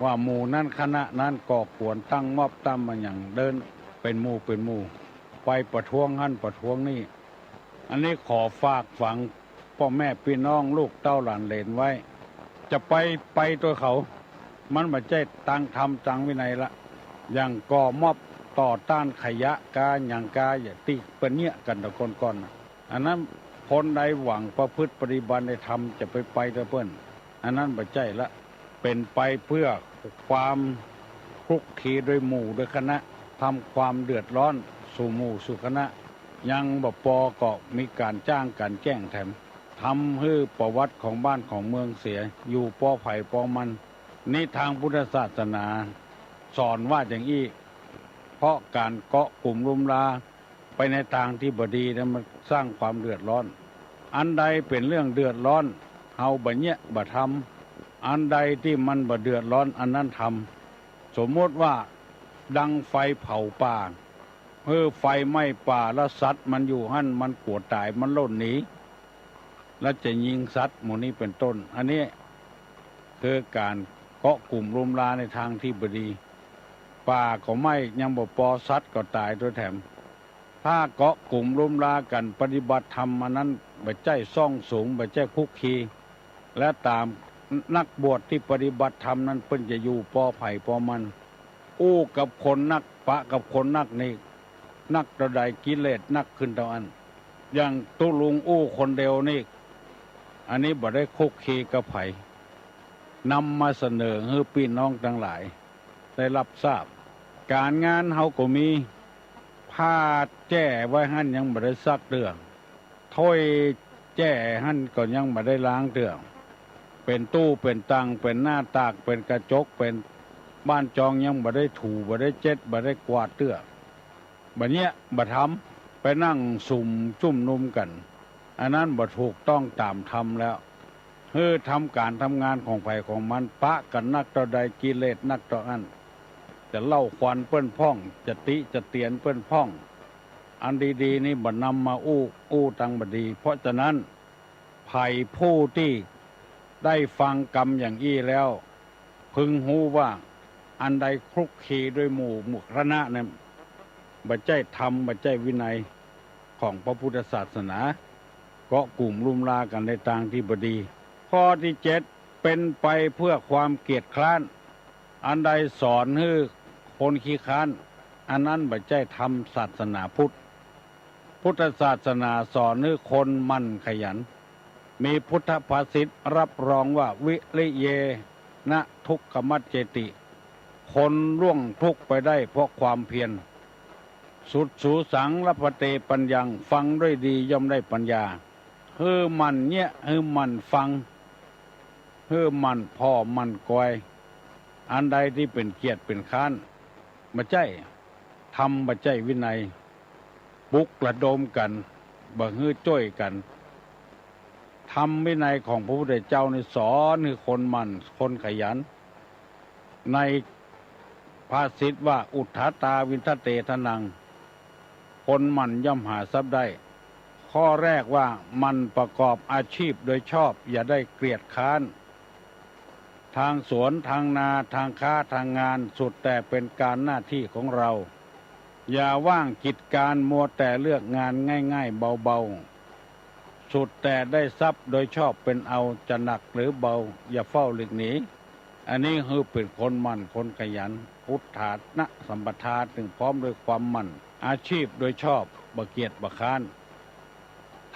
ว่าหมู่นั้นคณะนั้นก่อกวนตั้งม็อบตั้งอะหยังเดินเป๋นหมู่เป๋นหมู่ ไปประท้วงหั้นประท้วงนี่ อันนี้ขอฝากฝังป้อแม่ปี้น้องลูกเต้าหลานเหลนไว้ จะไปไปตวยเขา มันบ่ใจ้ตางธรรมตางวินัยละ อย่างก่อม็อบต่อต้านขยะกาหยังกา อย่างตี้เปิ้นเยียะกั๋นตะก่อนๆ น่ะ อันนั้นคนใดหวังประพฤติปฏิบัติในธรรมจะไปไปตวยเปิ้น อันนั้นบ่ใจ้ละ เป๋นไปเปื้อความคลุกคลีด้วยหมู่ด้วยคณะ ทำความเดือดร้อนสู่หมู่สู่คณะ ยังบ่ปอก็มีก๋านจ้างก๋านแจ้งแถม ทำหื้อประวัติของบ้านของเมืองเสีย อยู่ปอใผปอมัน นี่ตางพุทธศาสนาสอนว่าอย่างอี้ เพราะก๋านเกาะกุ่มรุมราไปในตางตี้บ่ดีนั้นมันสร้างความเดือดร้อน อันใดเป๋นเรื่องเดือดร้อน เฮาบ่เยียะบ่ทำ อันใดตี้มันบ่เดือดร้อนอันนั้นทำ สมมุติว่าดังไฟเผาป่า หื้อไฟไหม้ป่าแล้วสัตว์มันอยู่หั้นมันกั๋วต๋ายมันล่นหนี แล้วจะยิงสัตว์หมู่นี้เป๋นต้น อันนี้คือก๋านเกาะกุ่มรุมราในตางตี้บ่ดี ป่าก็ไหม้ยังบ่ปอสัตว์ก็ต๋ายตวยแถม ถ้าเกาะกุ่มรุมรากั๋นปฏิบัติธรรมอันนั้นบ่ใจ้ซ่องสุม บ่ใจ้คลุกคลี และต๋ามนักบวชตี้ปฏิบัติธรรมนั้นเปิ้นจะอยู่ปอใผปอมัน อู้กับคนนัก ปะกับคนนักนี่ นักเต้าใดกิเลสนักขึ้นเต้าอั้น อย่างตุ๊ลุงอู้คนเดียวนี่ อันนี้บ่ได้คลุกคลีกับใผ นำมาเสนอหื้อปี้น้องตังหลายได้รับทราบ ก๋านงานเฮาก็มี ผ้าแจ้ไว้หั้นยังบ่ได้ซักเตื้อ ถ้วยแจ้หั้นก็ยังบ่ได้ล้างเตื้อ เป๋นตู้เป๋นตั๋ง เป๋นหน้าต่าง เป๋นกระจก เป๋นบ้านจองยังบ่ได้ถู บ่ได้เจ็ด บ่ได้กวาดเตื้อ บ่เยียะบ่ท ไปนั่งสุมจุมนุมกั๋น อันนั้นบ่ถูกต้องต๋ามธรรมแล้ว หื้อทำก๋านทำงานของใผของมัน ปะกั๋นนักเต้าใด กิเลสนักเต้าอั้น จะเล่าขวัญเปิ้นพ่อง จะติจะเตียนเปิ้นพ่อง อันดีๆ นี่บ่นำมาอู้ อู้ตังบ่ดี เพราะฉะนั้น ใผผู้ตี้ได้ฟังกำอย่างอี้แล้ว พึงฮู้ว่าอันใดคลุกคลีด้วยหมู่ หมู่คณะนั้น บ่ใจ้ธรรม บ่ใจ้วินัยของพระพุทธศาสนา เกาะกลุ่มลุ่มลากั๋นในตางตี้บ่ดี ข้อตี้เจ็ด เป๋นไปเพื่อความเกียจคร้าน อันใดสอนหื้อคนขี้คร้าน อันนั้นบ่ใจ้ธรรมศาสนาพุทธ พุทธศาสนาสอนหื้อคนหมั่นขยัน มีพุทธภาษิตรับรองว่า วิริเยนะทุกขมัจเจติ คนล่วงทุกข์ไปได้เพราะความเพียร สุดสูสังลัพเตปัญญัง ฟังด้วยดีย่อมได้ปัญญา หื้อหมั่นเยียะ หื้อหมั่นฟัง หื้อหมั่นผ่อหมั่นกอย อันใดตี้เป๋นเกียจเป๋นคร้าน บ่ใจ้ธรรม บ่ใจ้วินัย ปลุกระดมกั๋น บ่หื้อจ้วยกั๋น ธรรมวินัยของพระพุทธเจ้านี่สอนหื้อคนหมั่น คนขยัน ในภาษิตว่า อุทฒาตา วินทะเต ทนัง คนหมั่นย่อมหาทรัพย์ได้ ข้อแรกว่า หมั่นประกอบอาชีพโดยชอบ อย่าได้เกียจคร้าน ทางสวน ทางนา ทางค้า ทางงาน สุดแต่เป๋นก๋านหน้าตี้ของเรา อย่าว่างกิจก๋าน มัวแต่เลือกงานง่ายๆ เบาๆ สุดแต่ได้ทรัพย์โดยชอบเป๋นเอา จะหนักหรือเบา อย่าเฝ้าหลีกหนี อันนี้หื้อเป๋นคนหมั่นคนขยัน อุทฒานะสัมปทา ตึงพร้อมด้วยความหมั่น อาชีพโดยชอบ บ่เกียจบ่คร้าน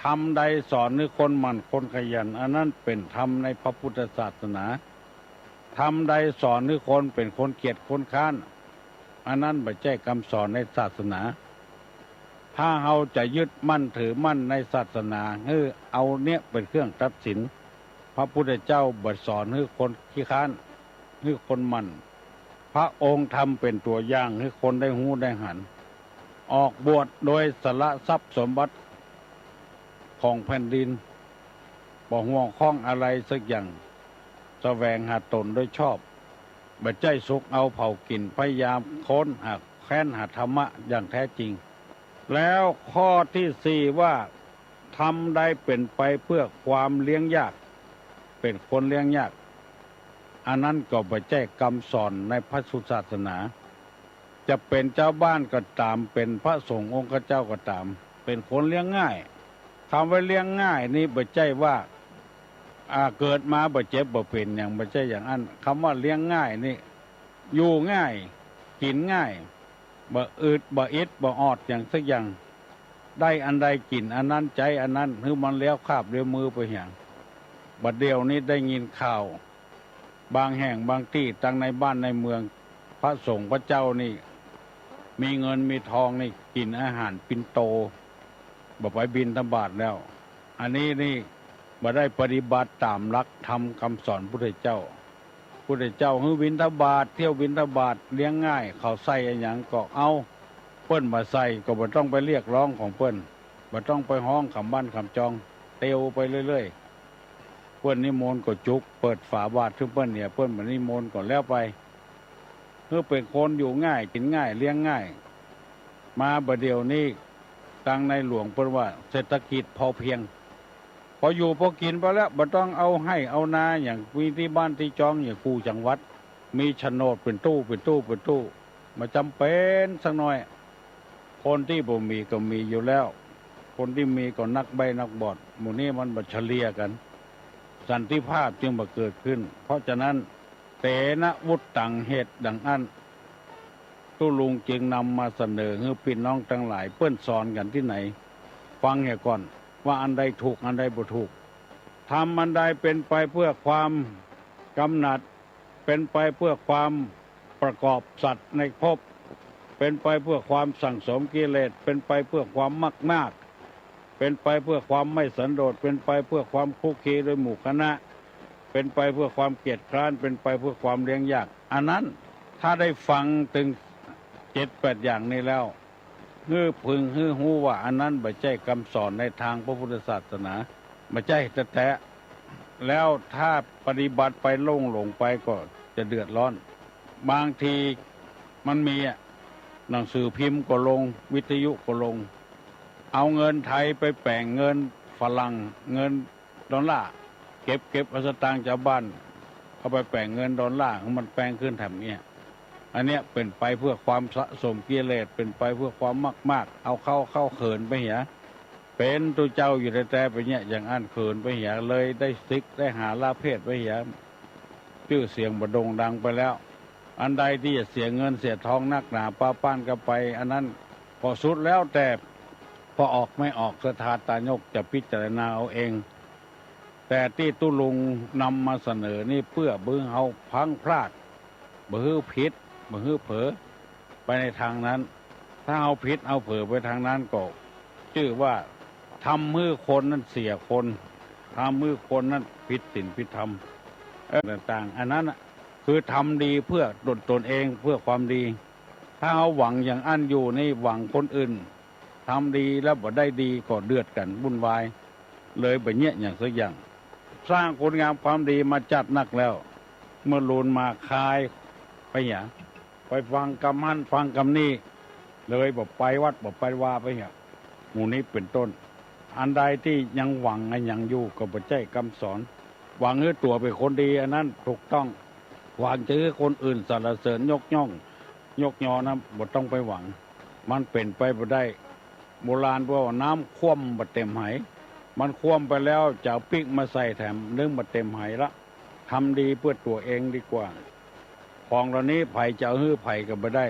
ธรรมใดสอนหื้อคนหมั่นคนขยัน อันนั้นเป๋นธรรมในพระพุทธศาสนา ธรรมใดสอนหื้อคนเป๋นคนเกียจคนคร้าน อันนั้นบ่ใจ้กำสอนในศาสนา ถ้าเฮาจะยึดมั่นถือมั่นในศาสนา หื้อเอาเนี้ยเป๋นเครื่องตัดสิน พระพุทธเจ้าบ่สอนหื้อคนขี้คร้าน หื้อคนหมั่น พระองค์ทำเป๋นตั๋วอย่างหื้อคนได้ฮู้ได้หัน ออกบวชโดยสละทรัพย์สมบัติของแผ่นดิน บ่ห่วงข้องอะไรสักอย่าง แสวงหาตนโดยชอบ บ่ใจ้สุกเอาเผากิ๋น พยายามค้นหา แค้นหาธรรมะอย่างแท้จริง แล้วข้อตี้สี่ว่า ธรรมใดเป๋นไปเพื่อความเลี้ยงยาก เป๋นคนเลี้ยงยาก อันนั้นก็บ่ใจ้กำสอนในพระพุทธศาสนา จะเป๋นจาวบ้านก็ต๋าม เป๋นพระสงฆ์องค์เจ้าก็ต๋าม เป๋นคนเลี้ยงง่าย กำว่าเลี้ยงง่ายนี่บ่ใจ้ว่า อ่า เกิดมาบ่เจ็บบ่เป๋นหยัง บ่ใจ้อย่างอั้น กำว่าเลี้ยงง่ายนี่ อยู่ง่าย กิ๋นง่าย บ่อึดบ่อิดบ่ออดหยังสักอย่าง ได้อันใดกิ๋นอันนั้น ใจ๊อันนั้น หื้อมันแล้วคาบแล้วมือไปหยัง บ่าเดี่ยวนี้ได้ยินข่าว บางแห่งบางตี้ ตังในบ้านในเมือง พระสงฆ์พระเจ้านี่ มีเงินมีทองนี่ กิ๋นอาหารปิณโต บ่ไปบิณฑบาตแล้ว อันนี้นี่บ่ได้ปฏิบัติต๋ามหลักธรรมกำสอนพุทธเจ้า พุทธเจ้าหื้อบิณฑบาต เที่ยวบิณฑบาต เลี้ยงง่าย เขาใส่อะหยังก็เอา เปิ้นบ่ใส่ก็บ่ต้องไปเรียกร้องของเปิ้น บ่ต้องไปฮ้องกำบ้านกำจอง เตียวไปเรื่อยๆ เปิ้นนิมนต์ก็จุก เปิดฝาบาตรหื้อเปิ้นเนี่ย เปิ้นบ่นิมนต์ก็แล้วไป หื้อเป๋นคนอยู่ง่าย กิ๋นง่าย เลี้ยงง่าย มาบ่าเดี่ยวนี้ ตังในหลวงเปิ้นว่าเศรษฐกิจพอเพียง พออยู่พอกิ๋นไปแล้ว บ่ต้องเอาไฮ่เอานาหยัง มีตี้บ้านตี้จองอย่างกู้จังหวัด มีโฉนดเป๋นตู้เป๋นตู้เป๋นตู้ บ่จ๋ำเป๋นสักหน้อย คนตี้บ่มีก็มีอยู่แล้ว คนตี้มีก็นักใบ้นักบอด หมู่นี้มันบ่เฉลี่ยกั๋น สันติภาพจึงบ่เกิดขึ้น เพราะฉะนั้น เตนะวุตตัง เหตุดังอั้น ตุ๊ลุงจึงนำมาเสนอหื้อปี้น้องตังหลาย เปิ้นสอนกั๋นตี้ไหน ฟังเหียก่อน ว่าอันใดถูก อันใดบ่ถูก ธรรมอันใดเป๋นไปเพื่อความกำหนัด เป๋นไปเพื่อความประกอบสัตว์ในภพ เป๋นไปเพื่อความสั่งสมกิเลส เป๋นไปเพื่อความมากมาก เป๋นไปเพื่อความไม่สันโดษ เป๋นไปเพื่อความคลุกคลีโดยหมู่คณะ เป๋นไปเพื่อความเกียจคร้าน เป๋นไปเพื่อความเลี้ยงยาก อันนั้นถ้าได้ฟังตึงเจ็ดแปดอย่างนี้แล้ว หื้อพึงหื้อฮู้ว่าอันนั้นบ่ใจ้กำสอนในตางพระพุทธศาสนา บ่ใจ้แต๊ๆ แล้วถ้าปฏิบัติไปหลงๆ ไปก็จะเดือดร้อน บางทีมันมีอะ หนังสือพิมพ์ก็ลง วิทยุก็ลง เอาเงินไทยไปแป๋งเงินฝรั่ง เงินดอลลาร์ เก็บๆ เอาสตางค์จาวบ้าน เอาไปแป๋งเงินดอลลาร์ หื้อมันแปงขึ้นแถมเนี่ย อันเนี้ยเป๋นไปเพื่อความสะสมกิเลส เป๋นไปเพื่อความมากๆ เอาเข้าเข้าเขินไปเหีย เป๋นตุ๊เจ้าอยู่แต๊ๆ ไปเนี่ย อย่างอั้นเขินไปเหีย เลยได้สิก ได้หาลาเพศไปเหีย จื้อเสียงบ่โด่งดังไปแล้ว อันใดตี้จะเสียเงินเสียตองนักหนาปะป๊านกั๋นไป อันนั้นก็สุดแล้วแต่ พระออกไม่ออก สถาตายกจะพิจารณาเอาเอง แต่ตี้ตุ๊ลุงนำมาเสนอนี่เปื้อบ่หื้อเฮาพลั้งพลาด บ่หื้อผิด บ่หื้อเผลอไปในตางนั้น ถ้าเฮาผิดเฮาเผลอไปตางนั้นก็จื้อว่าทำหื้อคนนั้นเสียคน ทำหื้อคนนั้นผิดศีลผิดธรรม เออ ต่างๆ อันนั้นน่ะ คือทำดีเพื่อตน ตนเอง เพื่อความดี ถ้าเฮาหวังอย่างอั้นอยู่นี่ หวังคนอื่น ทำดีแล้วบ่ได้ดีก็เดือดกั๋นวุ่นวาย เลยบ่เยียะอย่างสักอย่าง สร้างคุณงามความดีมาจัดนักแล้ว เมื่อลูนมาคายไปเหีย ไปฟังกำหั้นฟังกำนี่ เลยบ่ไปวัดบ่ไปวาไปเหีย หมู่นี้เป๋นต้น อันใดตี้ยังหวังอะหยังอยู่ก็บ่ใจ้กำสอน หวังหื้อตั๋วเป๋นคนดี อันนั้นถูกต้อง หวังจะหื้อคนอื่นสรรเสริญยกย่อง ยกยอนะ บ่ต้องไปหวัง มันเป๋นไปบ่ได้ โบราณว่าน้ำคว่ำบ่เต็มไห มันคว่ำไปแล้วจะเอาปิ๊กมาใส่แถมนึ่งบ่เต็มไหละ ทำดีเพื่อตั๋วเองดีกว่า ของเหล่านี้ใผจะเอาหื้อใผก็บ่ได้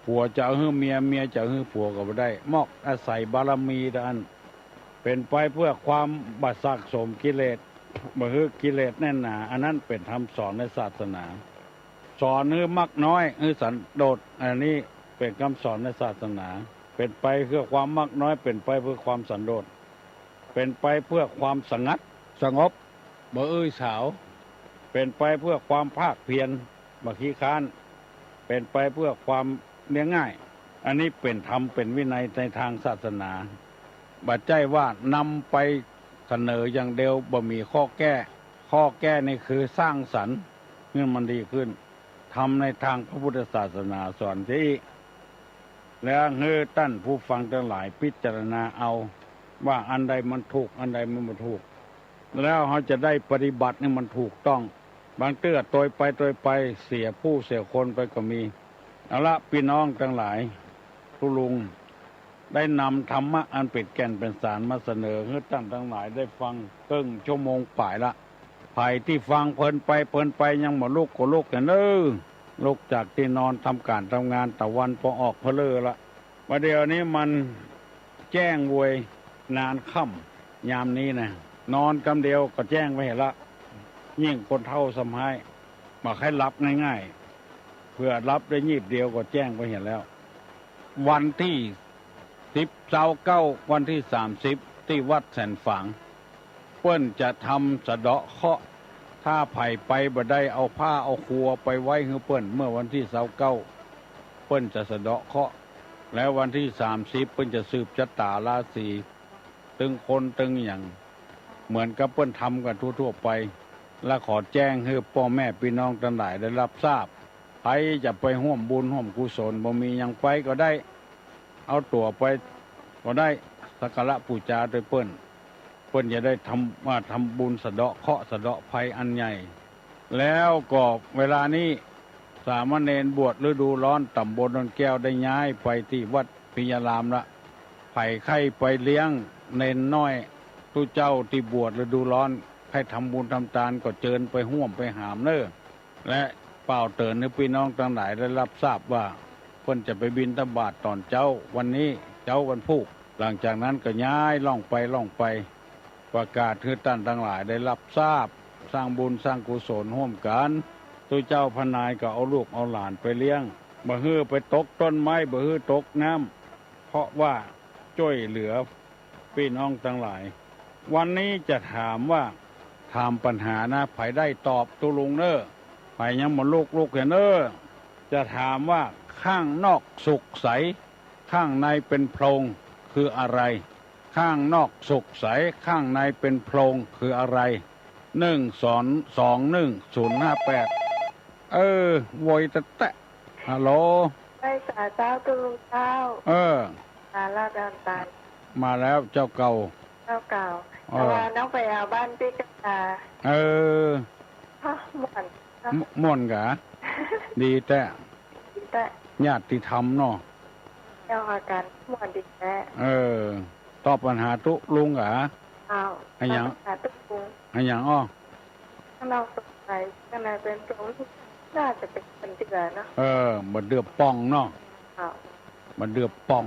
ผัวจะเอาหื้อเมีย เมียจะเอาหื้อผัวก็บ่ได้ มอกอาศัยบารมีเต้าอั้น เป๋นไปเพื่อความบ่สะสมกิเลส บ่หื้อกิเลสแน่นหนา อันนั้นเป๋นธรรมสอนในศาสนา สอนหื้อมักน้อย หื้อสันโดษ อันนี้เป๋นกำสอนในศาสนา เป๋นไปเพื่อความมักน้อย เป๋นไปเพื่อความสันโดษ เป๋นไปเพื่อความสงัด สงบ บ่อื้อฉาว เป๋นไปเพื่อความภาคเพียร บ่ขี้คร้าน เป๋นไปเพื่อความเรียบง่าย อันนี้เป๋นธรรมเป๋นวินัยในตางศาสนา บ่ใจ้ว่านำไปเสนออย่างเดียว บ่มีข้อแก้ ข้อแก้นี่คือสร้างสรรค์หื้อมันดีขึ้น ธรรมในตางพระพุทธศาสนาสอนจะอี้ แล้วหื้อต้านผู้ฟังตังหลายพิจารณาเอา ว่าอันใดมันถูก อันใดมันบ่ถูก แล้วเฮาจะได้ปฏิบัติหื้อมันถูกต้อง บางเตื้อตวยไปตวยไป เสียผู้เสียคนไปก็มี เอาละ ปี้น้องตังหลาย ตุ๊ลุงได้นำธรรมะอันเป๋นแก่นเป๋นสารมาเสนอหื้อต้านตังหลายได้ฟังเกิ่งชั่วโมงป๋ายละ ใผตี้ฟังเพลินไปเพลินไปยังบ่ลุกก็ลุกเถอะเน่อ ลุกจากตี้นอนทำก๋านทำงานตะวันปอออกเผลอละ บ่าเดี่ยวนี้มันแจ้งโวย นานค่ำ ยามนี้นะ นอนกำเดียวก็แจ้งไปเหียละ ยิ่งคนเฒ่าซ้ำฮ้าย บ่ใค่หลับง่ายๆ เผื่อหลับได้งีบเดียวก็แจ้งไปเหียแล้ว วันตี้สิบ เสาร์เก๊า วันตี้สามสิบ ตี้วัดแสนฝาง เปิ้นจะทำสะเดาะเคราะห์ ถ้าใผไปบ่ได้ เอาผ้าเอาครัวไปไว้หื้อเปิ้น เมื่อวันตี้เสาร์เก๊า เปิ้นจะสะเดาะเคราะห์ แล้ววันตี้สามสิบ เปิ้นจะสืบชะตาราศี ตึงคนตึงหยัง เหมือนกับเปิ้นทำกั๋นทั่วๆ ไป และขอแจ้งหื้อป้อแม่ปี้น้องตังหลายได้ฮับทราบ ใผจะไปฮ่วมบุญฮ่วมกุศล บ่มีหยังไปก็ได้ เอาตั๋วไปก็ได้ สักการะปู๋จาตวยเปิ้น เปิ้นจะได้ทำ มาทำบุญสะเดาะเคราะห์สะเดาะภัยอันใหญ่ แล้วก็เวลานี้สามเณรบวชฤดูร้อนต๋ำบลดอนแก้วได้ย้ายไปตี้วัดปิยารามละ ใผใค่ไปเลี้ยงเณรน้อย ตุ๊เจ้าตี้บวชฤดูร้อน ใค่ทำบุญทำตานก็เจิญไปฮ่วมไปหามเน่อ และป่าวเตื๋อนหื้อปี้น้องตังหลายได้ฮับทราบว่า เปิ้นจะไปบิณฑบาตต๋อนเจ๊าวันนี้ เจ๊าวันพูก หลังจากนั้นก็ย้ายล่องไปล่องไป ประกาศหื้อต้านตังหลายได้ฮับทราบ สร้างบุญสร้างกุศลฮ่วมกั๋น ตุ๊เจ้าพระนายก็เอาลูกเอาหลานไปเลี้ยง บ่หื้อไปตกต้นไม้ บ่หื้อตกน้ำ เพราะว่าจ้วยเหลือปี้น้องตังหลาย วันนี้จะถามว่า ถามปัญหานะ ใผได้ตอบตุ๊ลุงเน่อ ใผยังบ่ลุก ลุกเถอะเน่อ จะถามว่าข้างนอกสุขใส ข้างในเป็นโพรงคืออะไร ข้างนอกสุกใส ข้างในเป็นโพรงคืออะไร หนึ่งสองหนึ่งศูนย์ห้าแปด เออ โวยแต๊ๆ ฮัลโหล ไหว้สาเจ้า ตุ๊ลุงเจ้า เออ มาแล้ว ดอนตาล มาแล้ว เจ้าเก่า เจ้าเก่า เออ แต่ว่าน้องไปเอาบ้านปี้กา เออ ฮะ ม่วนเนาะ ม- ม่วนกา ดีแต๊ ดีแต๊ ญาติธรรมเนาะ เจ้าอาการม่วนดีแต๊ เออ ตอบปัญหาตุ๊ลุงกา อ้าว อะหยัง ตอบปัญหาตุ๊ลุง อะหยังอ้อ ข้างนอกสุกใส ข้างในเป็นโพรง น่าจะเป็นบะเดื่อเนาะ เออ บะเดื่อป่องเนาะ อ้าว บะเดื่อป่อง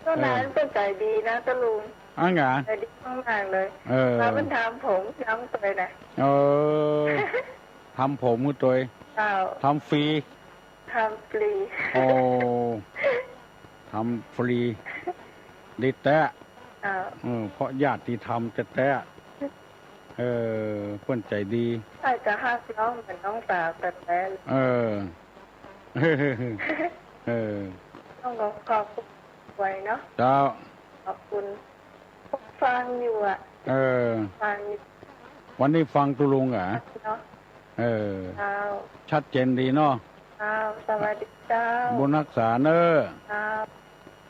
เจ้านายเปิ้นใจดีนะตุ๊ลุง อั้นกา ใจดีมากๆ เลย เออ มาเปิ้นทำผม ทำตวยนะ เออ ทำผมหื้อตวย เจ้า ทำฟรี ทำฟรี โอ้ ทำฟรี ดีแต๊ เจ้า เออ เพราะญาติธรรมแต๊ๆ เออ เปิ้นใจดี ใครจะฮักน้องเหมือนน้องสาวแต๊ๆ เออ เออ ต้องขอขอบคุณไว้เนาะ เจ้า ขอบคุณ ฟังอยู่อะ เออ ฟังอยู่ วันนี้ฟังตุ๊ลุงเหรอ เนาะ เออ เจ้า ชัดเจนดีเนาะ เจ้า สวัสดีเจ้า บุญฮักษาเน้อ เจ้า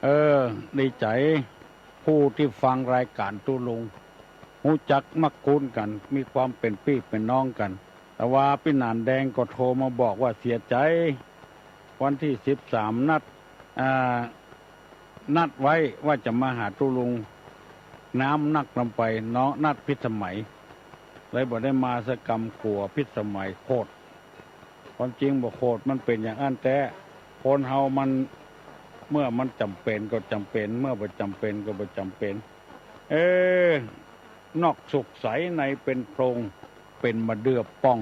เออ ดีใจ๋ ผู้ตี้ฟังรายก๋านตุ๊ลุง ฮู้จักมักคุ้นกั๋น มีความเป๋นปี้เป๋นน้องกั๋น แต่ว่าปี้หนานแดงก็โทรมาบอกว่าเสียใจ๋ วันตี้สิบสามนัด อ่า นัดไว้ว่าจะมาหาตุ๊ลุง น้ำนักลำไป เนาะ นัดผิดสมัย เลยบ่ได้มาสักกำ กั๋วผิดสมัยโขด ความจริงบ่โขด มันเป๋นอย่างอั้นแต๊ คนเฮามัน เมื่อมันจ๋ำเป๋นก็จ๋ำเป๋น เมื่อบ่จ๋ำเป๋นก็บ่จ๋ำเป๋น เออ นอกสุกใส ในเป๋นโพรง เป๋นบะเดื่อป่อง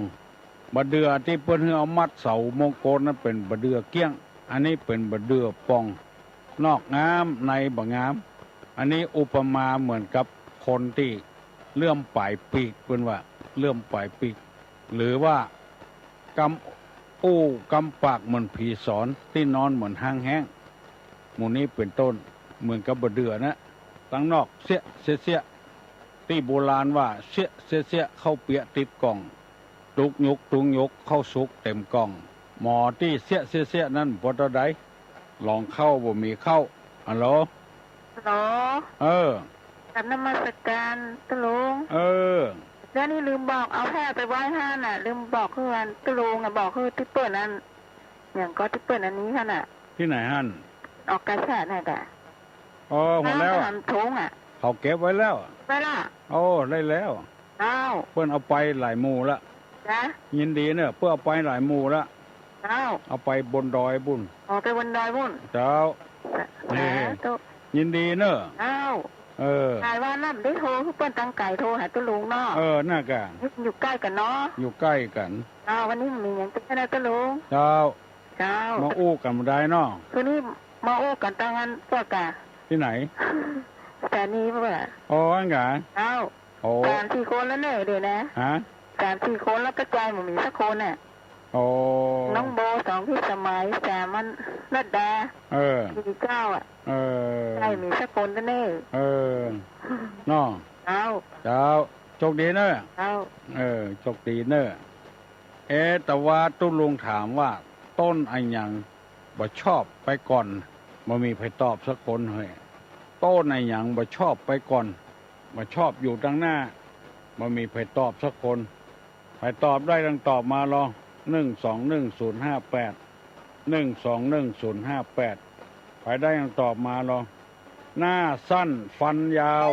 บะเดื่อตี้เปิ้นหื้อเอามัดเสามงกลนั้นเป๋นบะเดื่อเกี้ยง อันนี้เป๋นบะเดื่อป่อง นอกงาม ในบ่งาม อันนี้อุปมาเหมือนกับคนตี้เลื่อมป๋ายปีก เปิ้นว่าเลื่อมป๋ายปีก หรือว่ากำอู้กำปากเหมือนผีสอน ตี้นอนเหมือนฮางแฮ้ง หมู่นี้เป๋นต้น เหมือนกับบะเดื่อนะ ตังนอกเสี้ยะเสี้ยะเสี้ยะ ตี้โบราณว่าเสี้ยะเสี้ยะเสี้ยะ ข้าวเปียกติดก่อง ตุ๊กหยุกตุ๊กหยุก ข้าวสุกเต๋มก่อง หม้อตี้เสี้ยะเสี้ยะเสี้ยะนั้นบ่เต้าใด รองข้าวบ่มีข้าว ฮัลโหล ฮัลโหล เออ กราบนมัสการตุ๊ลุง เออ แล้วนี่ลืมบอก เอาแพร่ไปไหว้หั้นน่ะ ลืมบอกหื้อตุ๊ลุงอะ บอกหื้อตี้เปิ้นอัน หยังก็ตี้เปิ้นอันนี้หั้นน่ะ ตี้ไหนหั้น ออกกาชาดน่ะกะ อ๋อ หมดแล้วอะ น้ำสามถุงอะ เขาเก็บไว้แล้ว ไว้ละ โอ้ ได้แล้ว เจ้า เปิ้นเอาไปหลายหมู่ละ จ๊ะ ยินดีเน้อ เปิ้นเอาไปหลายหมู่ละ เจ้า เอาไปบนดอยบุ่น อ๋อ ไปบนดอยบุ่น เจ้า สา เออ สาธุ ยินดีเน้อ เจ้า เออ หลายวันแล้วบ่ได้โทร คือเปิ้นตังไก๋โทรหาตุ๊ลุงเนาะ เออ นั่นกะ อยู่ใก้กั๋นเนาะ อยู่ใก้กั๋น เจ้า วันนี้มีหยังจะเสนอตุ๊ลุง เจ้า เจ้า มาอู้กั๋นบ่ได้เนาะ คืนนี้มาอู้กั๋นตังอันเปิ้นกะ ตี้ไหน สถานีเปิ้นกะ อ๋อ อั้นกะ เจ้า โอ้ สามสี่คนแล้วเน่อ เดี๋ยวนะ ฮะ สามสี่คนแล้ว ป้าจอยบ่มีสักคนน่ะ โอ้ น้องโบ สอง พิสมัย สาม มัน รัตดา เออ สี่ เจ้าอะ เออ ใจ้ มีสักคนก็เน่อ เออ เนาะ เจ้า เจ้า โชคดีเน่อ เจ้า เออ โชคดีเน่อ เอ๊ะ แต่ว่าตุ๊ลุงถามว่า ต้นอะหยังบ่ชอบไปก่อน บ่มีใผตอบสักคนเฮ้ย ต้นอะหยังบ่ชอบไปก่อน บ่ชอบอยู่ตังหน้า บ่มีใผตอบสักคน ใผตอบได้ตังตอบมาลอ หนึ่งสองหนึ่งศูนย์ห้าแปด หนึ่งสองหนึ่งศูนย์ห้าแปด ใผได้ตังตอบมาลอ หน้าสั้นฟันยาว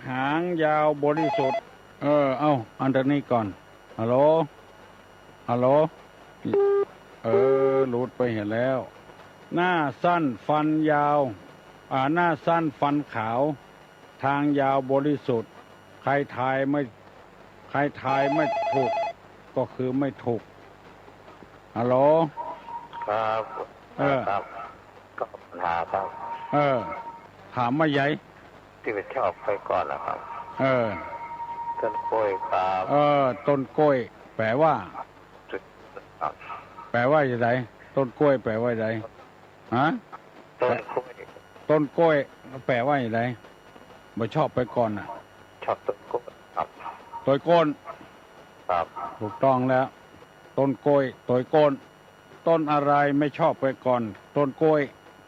หางยาวบริสุทธิ์ เออ เอ้า อันนี้ก่อน ฮัลโหล ฮัลโหล เออ หลุดไปเหียแล้ว หน้าสั้นฟันยาว อ่า หน้าสั้นฟันขาว ทางยาวบริสุทธิ์ ใครทายไม่ ใครทายไม่ถูก ก็คือไม่ถูก ฮัลโหล ครับ เออ ครับ ก็ปัญหาครับ เออ ถามว่าใหญ่ ตี้บ่ชอบไปก่อนนะครับ เออ ต้นกล้วยครับ เออ ต้นกล้วย แป๋ว่า ครับ แป๋ว่าจะได ต้นกล้วยแป๋ว่าจะได ฮะ ต้นกล้วย ต้นกล้วย แปลว่าอย่างไร บ่ชอบไปก่อนน่ะ ชอบต้นกล้วยครับ ตวยโก้น ครับ ถูกต้องแล้ว ต้นกล้วย ตวยโก้น ต้นอะไรไม่ชอบไปก่อน ต้นกล้วย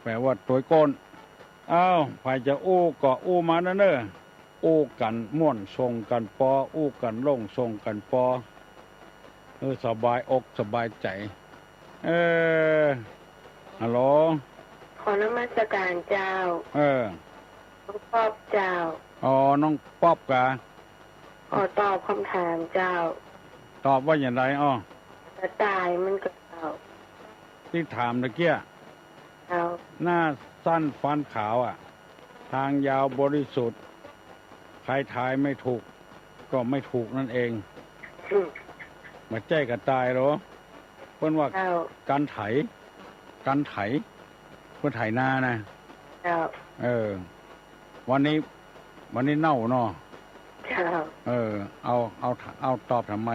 แปลว่าตวยโก้น อ้าว ใผจะอู้ก็อู้มาเน่อ อู้กั๋นม่วนส่งกั๋นปอ อู้กั๋นโล่งส่งกั๋นปอ เออ สบายอกสบายใจ๋ เออ ฮัลโหล ขอนมัสก๋ารเจ้า เออ น้องป๊อปเจ้า อ๋อ น้องป๊อปกา ขอตอบคำถามเจ้า ตอบว่าอย่างไรอ้อ กระต่ายมันก็เจ้า ตี้ถามตะเกีย เจ้า หน้าสั้นฟันขาวอะ ทางยาวบริสุทธิ์ ใครทายไม่ถูก ก็ไม่ถูกนั่นเอง อืม บ่ใจ้กระต่ายหรอ เปิ้นว่า เจ้า กั๋นไถ กั๋นไถ เปิ้นไถนานะ เจ้า เออ วันนี้ วันนี้เน่าเนาะ เจ้า เออ เอา เอา เอาตอบทำไม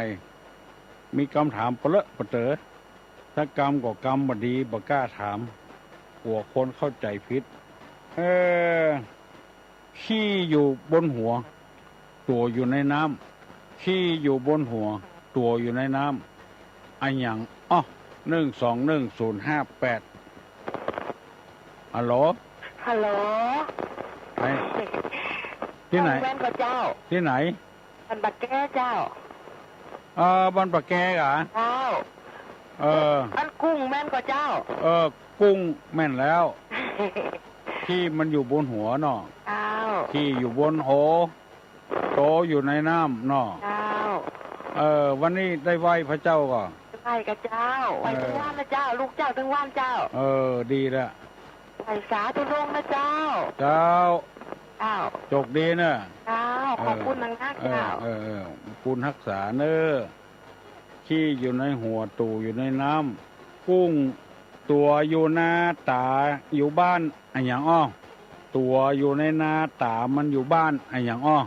มีกำถามเปลอะปะเต๋อ ถ้ากำก็กำบ่ดี บ่กล้าถาม กั๋วคนเข้าใจ๋ผิด เออ ขี้อยู่บนหัว ตั๋วอยู่ในน้ำ ขี้อยู่บนหัว ตั๋วอยู่ในน้ำ อะหยัง อ้อ หนึ่งสองหนึ่งศูนย์ห้าแปด ฮัลโหล ฮัลโหล ไหน ตี้ไหน แม่นก่อเจ้า ตี้ไหน บ้านปะแกเจ้า เออ บ้านปะแกเหรอ เจ้า เออ บ้านกุ้งแม่นก่อเจ้า เออ กุ้งแม่นแล้ว ขี้มันอยู่บนหัวเนาะ เจ้า ขี้อยู่บนโห ตั๋วอยู่ในน้ำเนาะ เจ้า เออ วันนี้ได้ไหว้พระเจ้าก่อ ไหว้ก่อเจ้า ไหว้ตึงวันนะเจ้า ลูกเจ้าตึงวันเจ้า เออ ดีละ ไหว้สาธุลงนะเจ้า เจ้า เจ้า โจคดีเน่อ เจ้า เออ ขอบคุณนักๆ เออ เจ้า เออ เออ บุญฮักษาเน่อ ขี้อยู่ในหัว ตั๋วอยู่ในน้ำ กุ้งตั๋วอยู่นา ต๋าอยู่บ้าน อะหยังอ้อ ตั๋วอยู่ในนา ต๋ามันอยู่บ้าน อะหยังอ้อ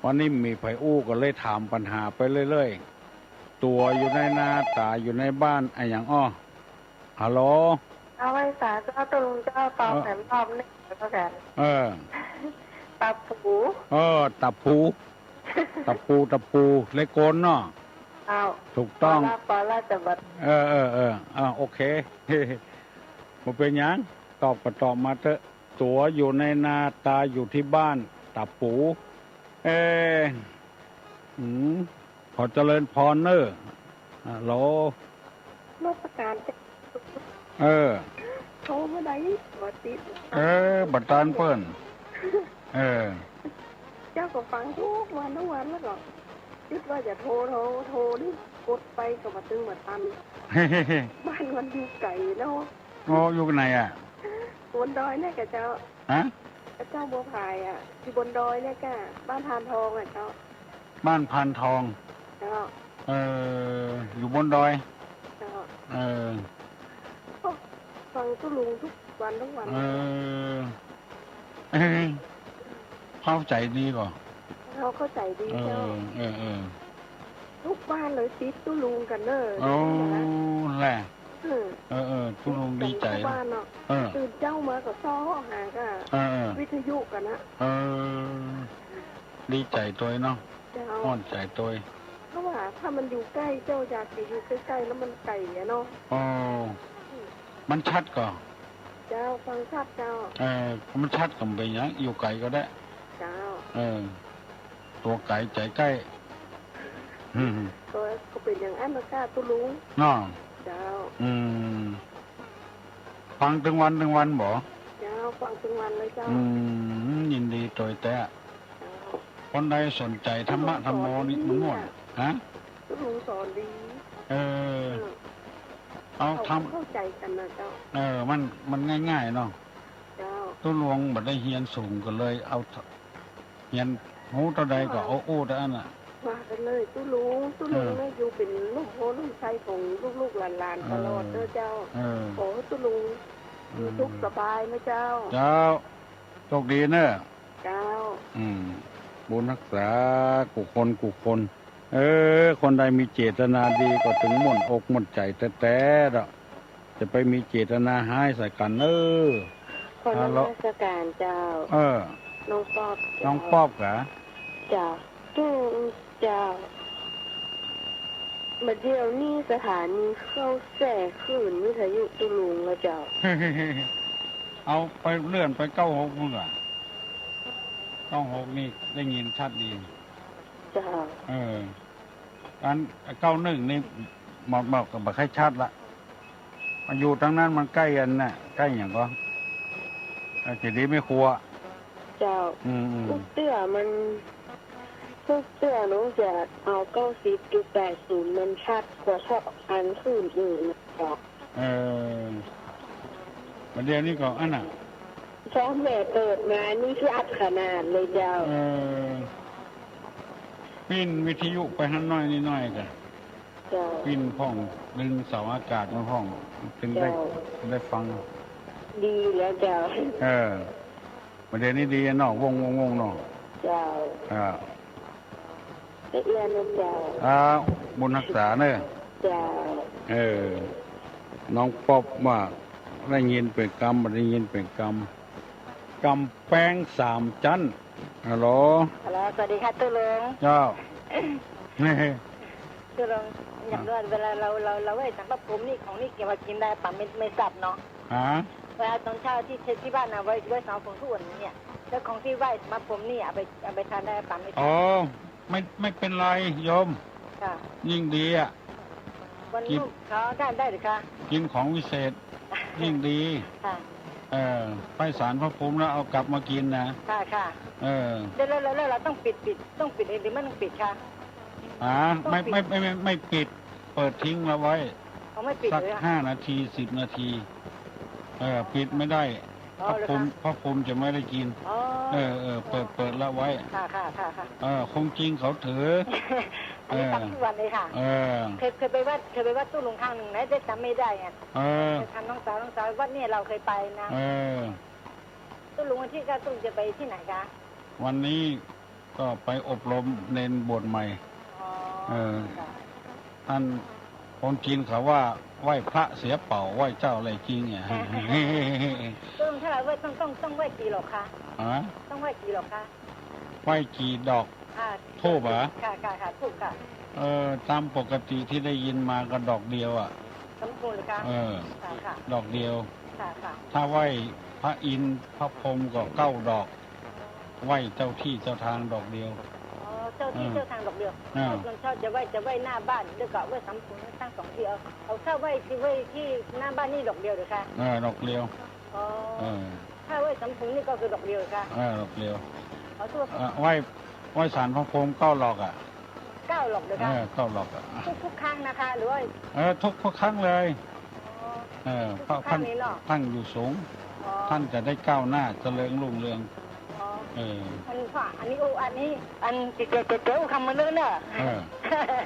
วันนี้มีใผอู้ก็เลยถามปัญหาไปเรื่อยๆ ตั๋วอยู่ในนา ต๋าอยู่ในบ้าน อะหยังอ้อ ฮัลโหล เอาไหว้สาเจ้า ตกลงเจ้าตอบ เออ แถมรอบหนึ่งแล้วกัน เออ ตะปู เออ ตะปู ตะปู ตะปู เล็กโกนเนาะ เจ้า ถูกต้อง ปอละ ปอละ จะบัด เออ เออ เออ อ่า โอเค บ่เป๋นหยัง ตอบก็ตอบมาเต๊อะ ตั๋วอยู่ในนา ต๋าอยู่ตี้บ้าน ตะปู เออ อืม ขอเจริญพรเน่อ ฮัลโหล นมัสก๋ารเจ้า เออ โทรมาได้บ่ติด เออ บ่ตานเปิ้น เออ เจ้าก็ฟังกู้วันกู้วันแล้วก็ กึ๊ดว่าจะโทร โทร โทรนี่ กดไปก็บ่ตึงบ่ตัน บ้านมันอยู่ไก๋เนาะ โอ้ อยู่ไหนอะ บนดอยเนี่ยก่อเจ้า ฮะ เจ้าบัวผายอะ อยู่บนดอยเนี่ยก่อ บ้านพานทองอะเจ้า บ้านพานทอง เจ้า เออ อยู่บนดอย เจ้า เออ ก็ฟังตุ๊ลุงกู้วันกู้วัน เออ เออ เข้าใจ๋ดีก่อ เฮาเข้าใจ๋ดี เออ เจ้า เออ เออ กู้บ้านเลยติดตุ๊ลุงกั๋นเน่อ โอ้ แหละ เออ เออ เออ ตุ๊ลุงดีใจ๋ กู้บ้านเนาะ เออ ตื่นเจ๊ามาก็ซ้อหาก่อ เออ เออ วิทยุกั๋นนะ เออ ดีใจ๋ตวยเนาะ เจ้า ม่วนใจ๋ตวย เพราะว่าถ้ามันอยู่ใก้เจ้า อยากจะอยู่ใก้ๆ แล้วมันไก๋อะเนาะ อ๋อ มันชัดก่อ เจ้า ฟังชัดเจ้า เออ มันชัดก็บ่เป๋นหยัง อยู่ไก๋ก็ได้ เจ้า เออ ตั๋วไก๋ใจ๋ใก้ อืม ก็ ก็เป๋นอย่างอั้นนะก่อตุ๊ลุง เนาะ เจ้า อืม ฟังตึงวันตึงวันบ่ เจ้า ฟังตึงวันเลยเจ้า อืม ยินดีตวยแต๊ เจ้า คนใดสนใจ๋ธรรมะธรรมโมนี่มันม่วน ฮะ ตุ๊ลุงสอนดี เออ เออ เอา เขา ธรรม เข้าใจ๋กั๋นนะเจ้า เออ มัน มันง่ายๆ เนาะ เจ้า ตุ๊ลุงบ่ได้เฮียนสูงก็เลยเอา เฮียนฮู้เต้าใดก็เอาอู้เต้าอั้นน่ะ ว่าไปเลยตุ๊ลุง ตุ๊ลุง เออ เนี่ยอยู่เป๋นล่มโพธิ์ล่มไทรของลูกๆ หลานๆ ตลอดเน่อเจ้า เออ ขอหื้อตุ๊ลุง อืม อยู่สุขสบายนะเจ้า เจ้า โชคดีเน่อ เจ้า อืม บุญฮักษากู้คนกู้คน เออ คนใดมีเจตนาดีก็ตึงม่วนอกม่วนใจ๋แต๊ๆ เนาะ จะไปมีเจตนาฮ้ายใส่กั๋น เออ ขอนมัสก๋ารเจ้า เออ น้องป๊อบเจ้า น้องป๊อบกา เจ้า ตุ๊ลุงเจ้า บ่าเดี่ยวนี้สถานีเขาแซ่คลื่นวิทยุตุ๊ลุงแล้วเจ้า เอาไปเลื่อนไปเก้าหกนู่นว่ะ เก้าหกนี่ได้ยินชัดดี เจ้า เออ อันเก้าหนึ่งนี่ บ่ บ่ บ่ค่อยชัดละ มันอยู่ตางนั้นมันใก้อันน่ะ ใก้หยังก่อ เออ เจดีย์แม่ครัว เจ้า อืม อืม ฮู้เตื้อมัน ฮู้เตื้อน้องจะเอาเก้าสิบจุดแปดศูนย์ มันชัดกว่าเท่าอันคลื่นอื่นนะเจ้า เออ บ่าเดี่ยวนี้ก็อันน่ะ พอแม่เปิดมานี่ชัดขนาดเลยเจ้า เออ ปิ้นวิทยุไปหั้นหน้อยนิดหน้อยกะ เจ้า ปิ้นพ่อง ดึงเสาอากาศมาพ่อง จึงได้ เจ้า ได้ฟัง ดีแล้วเจ้า เออ บ่าเดี่ยวนี้ดีเนาะ ว่อง ว่อง ว่องเนาะ เจ้า อ่า ละเอียดนะเจ้า อ่า บุญฮักษาเน่อ เจ้า เออ น้องป๊อบว่าได้ยินเป๋นกำ บ่ได้ยินเป๋นกำ กำแปงสามจั๊น ฮัลโหล ฮัลโหล สวัสดีค่ะตุ๊ลุง เจ้า ตุ๊ลุง อยากรู้ว่าเวลาเฮา เฮา เฮาไหว้ศาลพระภูมินี่ ของนี่เก็บมากิ๋นได้ปะ ไม่ ไม่ทราบเนาะ ฮะ เวลาตอนเช้าตี้ ตี้บ้านนะ ไหว้ ไหว้ศาลพระภูมิทุกวันเนี่ย แล้วของตี้ไหว้ศาลพระภูมินี่ เอาไป เอาไปทานได้ปะ ไม่ทราบ อ๋อ ไม่ ไม่เป๋นไรโยม ค่ะ ยิ่งดีอะ วัน กิ๋น ลูกเขาได้ ได้หรือคะ กิ๋นของวิเศษ ยิ่งดี ค่ะ เออ ไปศาลพระภูมิแล้วเอากลับมากิ๋นนะ ค่ะ ค่ะ เออ แล้ว แล้ว แล้วเฮาต้องปิด ปิด ต้องปิดเองหรือไม่ต้องปิดคะ อ่า ต้องปิด ไม่ ไม่ ไม่ ไม่ ไม่ปิด เปิดทิ้งเอาไว้ อ๋อ ไม่ปิด สัก เลยอะ ห้านาที สิบนาที เออ ปิดไม่ได้ อ๋อ พระภูมิ เหรอคะ พระภูมิจะไม่ได้กิ๋น อ๋อ เออ เออ เปิด เปิดละไว้ ค่ะ ค่ะ ค่ะ ค่ะ เออ คงจริงเขาถือ อันนี้ เออ ฟังทุกวันเลยค่ะ เออ เคย เคยไปวัด เคยไปวัดตุ๊ลุงครั้งหนึ่งนะ แต่จ๋ำไม่ได้ไง เออ เคยถามน้องสาว น้องสาว วัดเนี่ยเฮาเคยไปนะ เออ ตุ๊ลุงวันที่เก้าตุ๊ลุงจะไปตี้ไหนคะ วันนี้ก็ไปอบรมเณรบวชใหม่ อ๋อ เออ ค่ะ อันคนจีนเขาว่าไหว้พระเสียเป่า ไหว้เจ้าแลจริงเนี่ย ตุ๊ลุง ถ้าเฮาไหว้ต้อง ต้อง ต้องไหว้กี่ดอกคะ ฮะ ต้องไหว้กี่ดอกคะ ไหว้กี่ดอก อ่า ธูปเหรอ ค่ะ ค่ะ ค่ะ ธูปค่ะ เออ ต๋ามปกติตี้ได้ยินมาก็ดอกเดียวอะ สมควรเลยค่ะ เออ ค่ะ ค่ะ ดอกเดียว ค่ะ ค่ะ ถ้าไหว้พระอินทร์พระพรหมก็เก้าดอก ไหว้เจ้าตี้เจ้าตางดอกเดียว อ๋อ เจ้าตี้ เออ เจ้าตางดอกเดียว อ่า ตอนเช้าจะไหว้ จะไหว้หน้าบ้าน แล้วก็ไหว้ศาลพระภูมิตังสองตี้ เอา เอา ถ้าไหว้ตี้ ไหว้ตี้หน้าบ้านนี่ดอกเดียวเหรอคะ เออ ดอกเดียว อ๋อ เออ ถ้าไหว้ศาลพระภูมินี่ก็คือดอกเดียวเหรอคะ เออ ดอกเดียว เอาทั่ว เออ ไหว้ ไหว้ศาลพระภูมิเก้าดอกอะ เก้าดอกเหรอคะ เออ เก้าดอกอะ ทุก ทุกครั้งนะคะ หรือว่า เออ ทุก ทุกครั้งเลย อ๋อ เออ ทุก เพราะ ทุกครั้งเลยเนาะ ท่าน ท่านอยู่สูง อ๋อ ท่านจะได้ก้าวหน้าเจริญรุ่งเรือง อ๋อ เออ อันนี้ อันนี้ โอ้ อันนี้ อันติดเจ๋ว เจ๋ว เจ๋ว อู้คำมันเนิ่นเน่อ เออ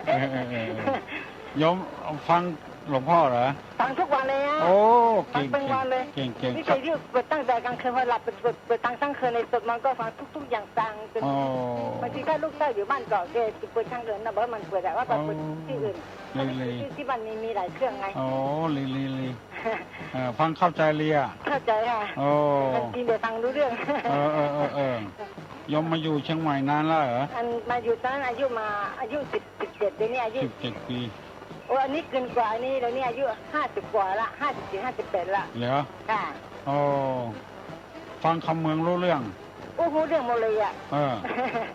เออ เออ เออ เออ โยมฟังหลวงพ่อเหรอ ฟังทุกวันเลยอะ โอ้ ฟัง เก่ง เป็นวันเลย เก่ง เก่ง นี่เคยเปิดตั้งแต่กลางคืน พอหลับ เปิด เปิด เปิดตังทั้งคืนเลย สวดมนต์ก็ฟังทุก ทุกอย่างฟังจน อ๋อ บางทีถ้าลูกเต้าอยู่บ้านก็แกจะเปิดทางเดินนะ บอกว่ามันเปิดอะ ว่าไปเปิด อ๋อ ตี้อื่น ดี ดี ตี้ ตี้บ้านมี มีหลายเครื่องไง อ๋อ ดี ดี ดี เออ ฟังเข้าใจเลยอะ เข้าใจค่ะ โอ้ บางทีเดี๋ยวฟังรู้เรื่อง เออ เออ เออ เออ โยมมาอยู่เชียงใหม่นานแล้วเหรอ อันมาอยู่ตอนนั้นอายุมา อายุสิบ สิบเจ็ด เดี๋ยวนี้อายุ สิบเจ็ดปี โอ้ อันนี้เกินกว่า อันนี้ เดี๋ยวนี้อายุห้าสิบกว่าละ ห้าสิบเจ็ด ห้าสิบแปดละ เหรอ ค่ะ โอ้ ฟังคำเมืองรู้เรื่อง โอ้ ฮู้เรื่องหมดเลยอะ เออ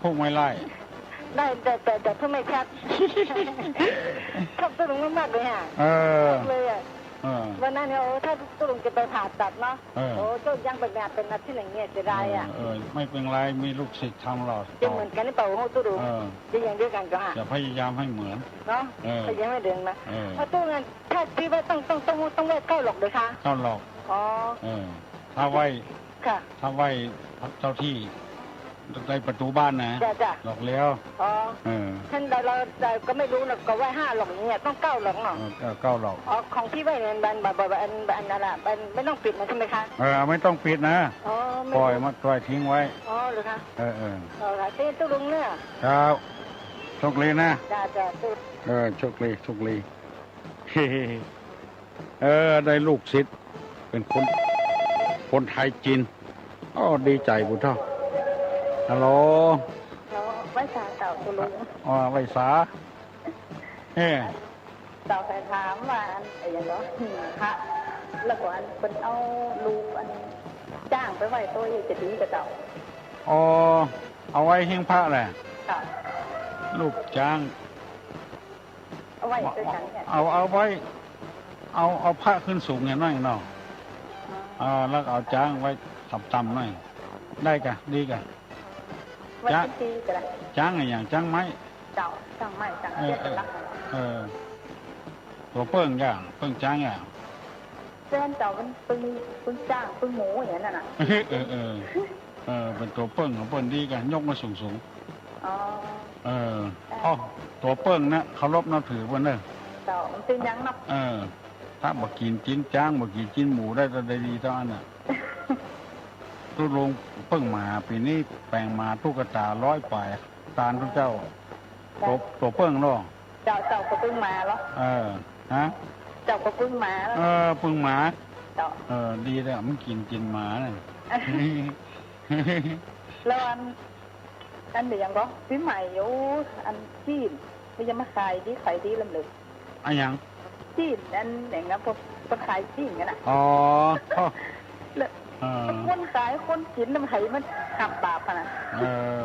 พูดไม่ไล่ ได้ แต่ แต่ แต่พูดไม่ชัด ชอบตุ๊ลุงมากๆเลยอะ เออ ชอบเลยอะ เออ วันนั้นเนี่ย โอ้ ถ้าตุ๊ลุงจะไปผ่าตัดเนาะ เออ โอ้ ตุ๊ลุงยังไปผ่าเป็นอาทิตย์อย่างเงี้ย เสียดายอะ เออ เออ ไม่เป็นไร มีลูกศิษย์ทำหรอก จะเหมือนกันหรือเปล่า โอ้ ตุ๊ลุง เออ จะอย่างเดียวกันก็ฮะ จะพยายามให้เหมือน เนาะ เออ พยายามให้เหมือนนะ เออ เอาตุ๊ลุง ถ้าตี้ว่าต้อง ต้อง ต้อง ต้องไหว้เก้าดอกเลยคะ เก้าดอก อ๋อ เออ ถ้าไหว้ ค่ะ ถ้าไหว้เจ้าตี้ ได้ประตูบ้านนะ จ้ะ จ้ะ ดอกเดียว อ๋อ เออ ท่านใดเรา เราก็ไม่รู้นะ ก็ไหว้ห้าดอกอย่างเงี้ย ต้องเก้าดอกเนาะ เออ เออ เก้าดอก อ๋อ ของตี้ไหว้เนี่ย มัน มัน มัน อัน อันนั้นอะ มันไม่ต้องปิดมันใช่ไหมคะ เออ ไม่ต้องปิดนะ อ๋อ ไม่ ปล่อยมัน ปล่อยทิ้งไว้ อ๋อ เหรอคะ เออ เออ อ๋อ ค่ะ ตี้ตุ๊ลุงเนี่ย ครับ โชคดีนะ จ้ะ จ้ะ ตุ๊ลุง เออ โชคดี โชคดี เออ ได้ลูกศิษย์ เป็นคน คนไทยจีน โอ้ ดีใจ๋ปุ้นเถาะ ฮัลโหล ไหว้สาเจ้า คุณลุง อ่า ไหว้สา เอ้ เจ้า ใค่ถามว่าอัน อะหยังเนาะ หิ้งพระ แล้วก็อันเปิ้นเอารูปอันจ๊างไปไหว้โตเอี้ย จะดีก่อเจ้า อ๋อ เอาไว้หิ้งพระแหละ เจ้า รูปจ๊าง เอาไว้โตจ๊างเนี่ย เอา เอาไว้ เอา เอาพระขึ้นสูงหน่อยเนาะ อ๋อ อ่า แล้วเอาจ๊างไว้ต่ำๆ หน่อย ได้ก่ะ ดีก่ะ ไว้จ๊าง เป็นปีก็ได้ จ๊างอะหยัง จ๊างไม้ เจ้า จ๊างไม้ จ๊าง เออ เออ เปิ้นรัก เออ ตั๋วเปิ้งก่ะ เปิ้งจ๊างก่ะ แฟนเจ้ามันเปิ้ง เปิ้งจ๊าง เปิ้งหมูอย่างนั้นน่ะ เออ เออ เออ เปิ้นตั๋วเปิ้งของเปิ้นดีก่ะ ยกมาสูงๆ อ๋อ เออ เออ อ๋อ ตั๋วเปิ้งนะ เคารพนับถือเปิ้นเน่อ เจ้า มันเป๋นหยังเนาะ เออ ถ้าบ่กิ๋นจีนจ๊าง บ่กิ๋นจีนหมูได้ ก็ได้ดีเต้าอั้นน่ะ ตุ๊ลุงเปิ้งมา ปี๋นี้แป๋งมาตุ๊กต๋าร้อยป๋าย ตานตุ๊เจ้า ตั๋ว ตั๋วเปิ้งเนาะ เจ้า เจ้าก็เปิ้งมาเหรอ เออ ฮะ เจ้าก็เปิ้งมาเหรอ เออ เปิ้งมา เจ้า เออ ดีแล้ว มันกิ๋นจีนหมาน่ะ แล้วอัน อันเดี๋ยวยังก็ปี๋ใหม่อยู่ อันจีน มันจะมาขายดี ขายดีลำลึก อะหยัง จีน อันหยังนะ พวก พวกขายจีนกั๋นน่ะ อ๋อ แล้ว เออ คนขายคนกิ๋นน่ะ ใผมันหับบาปขนาด เออ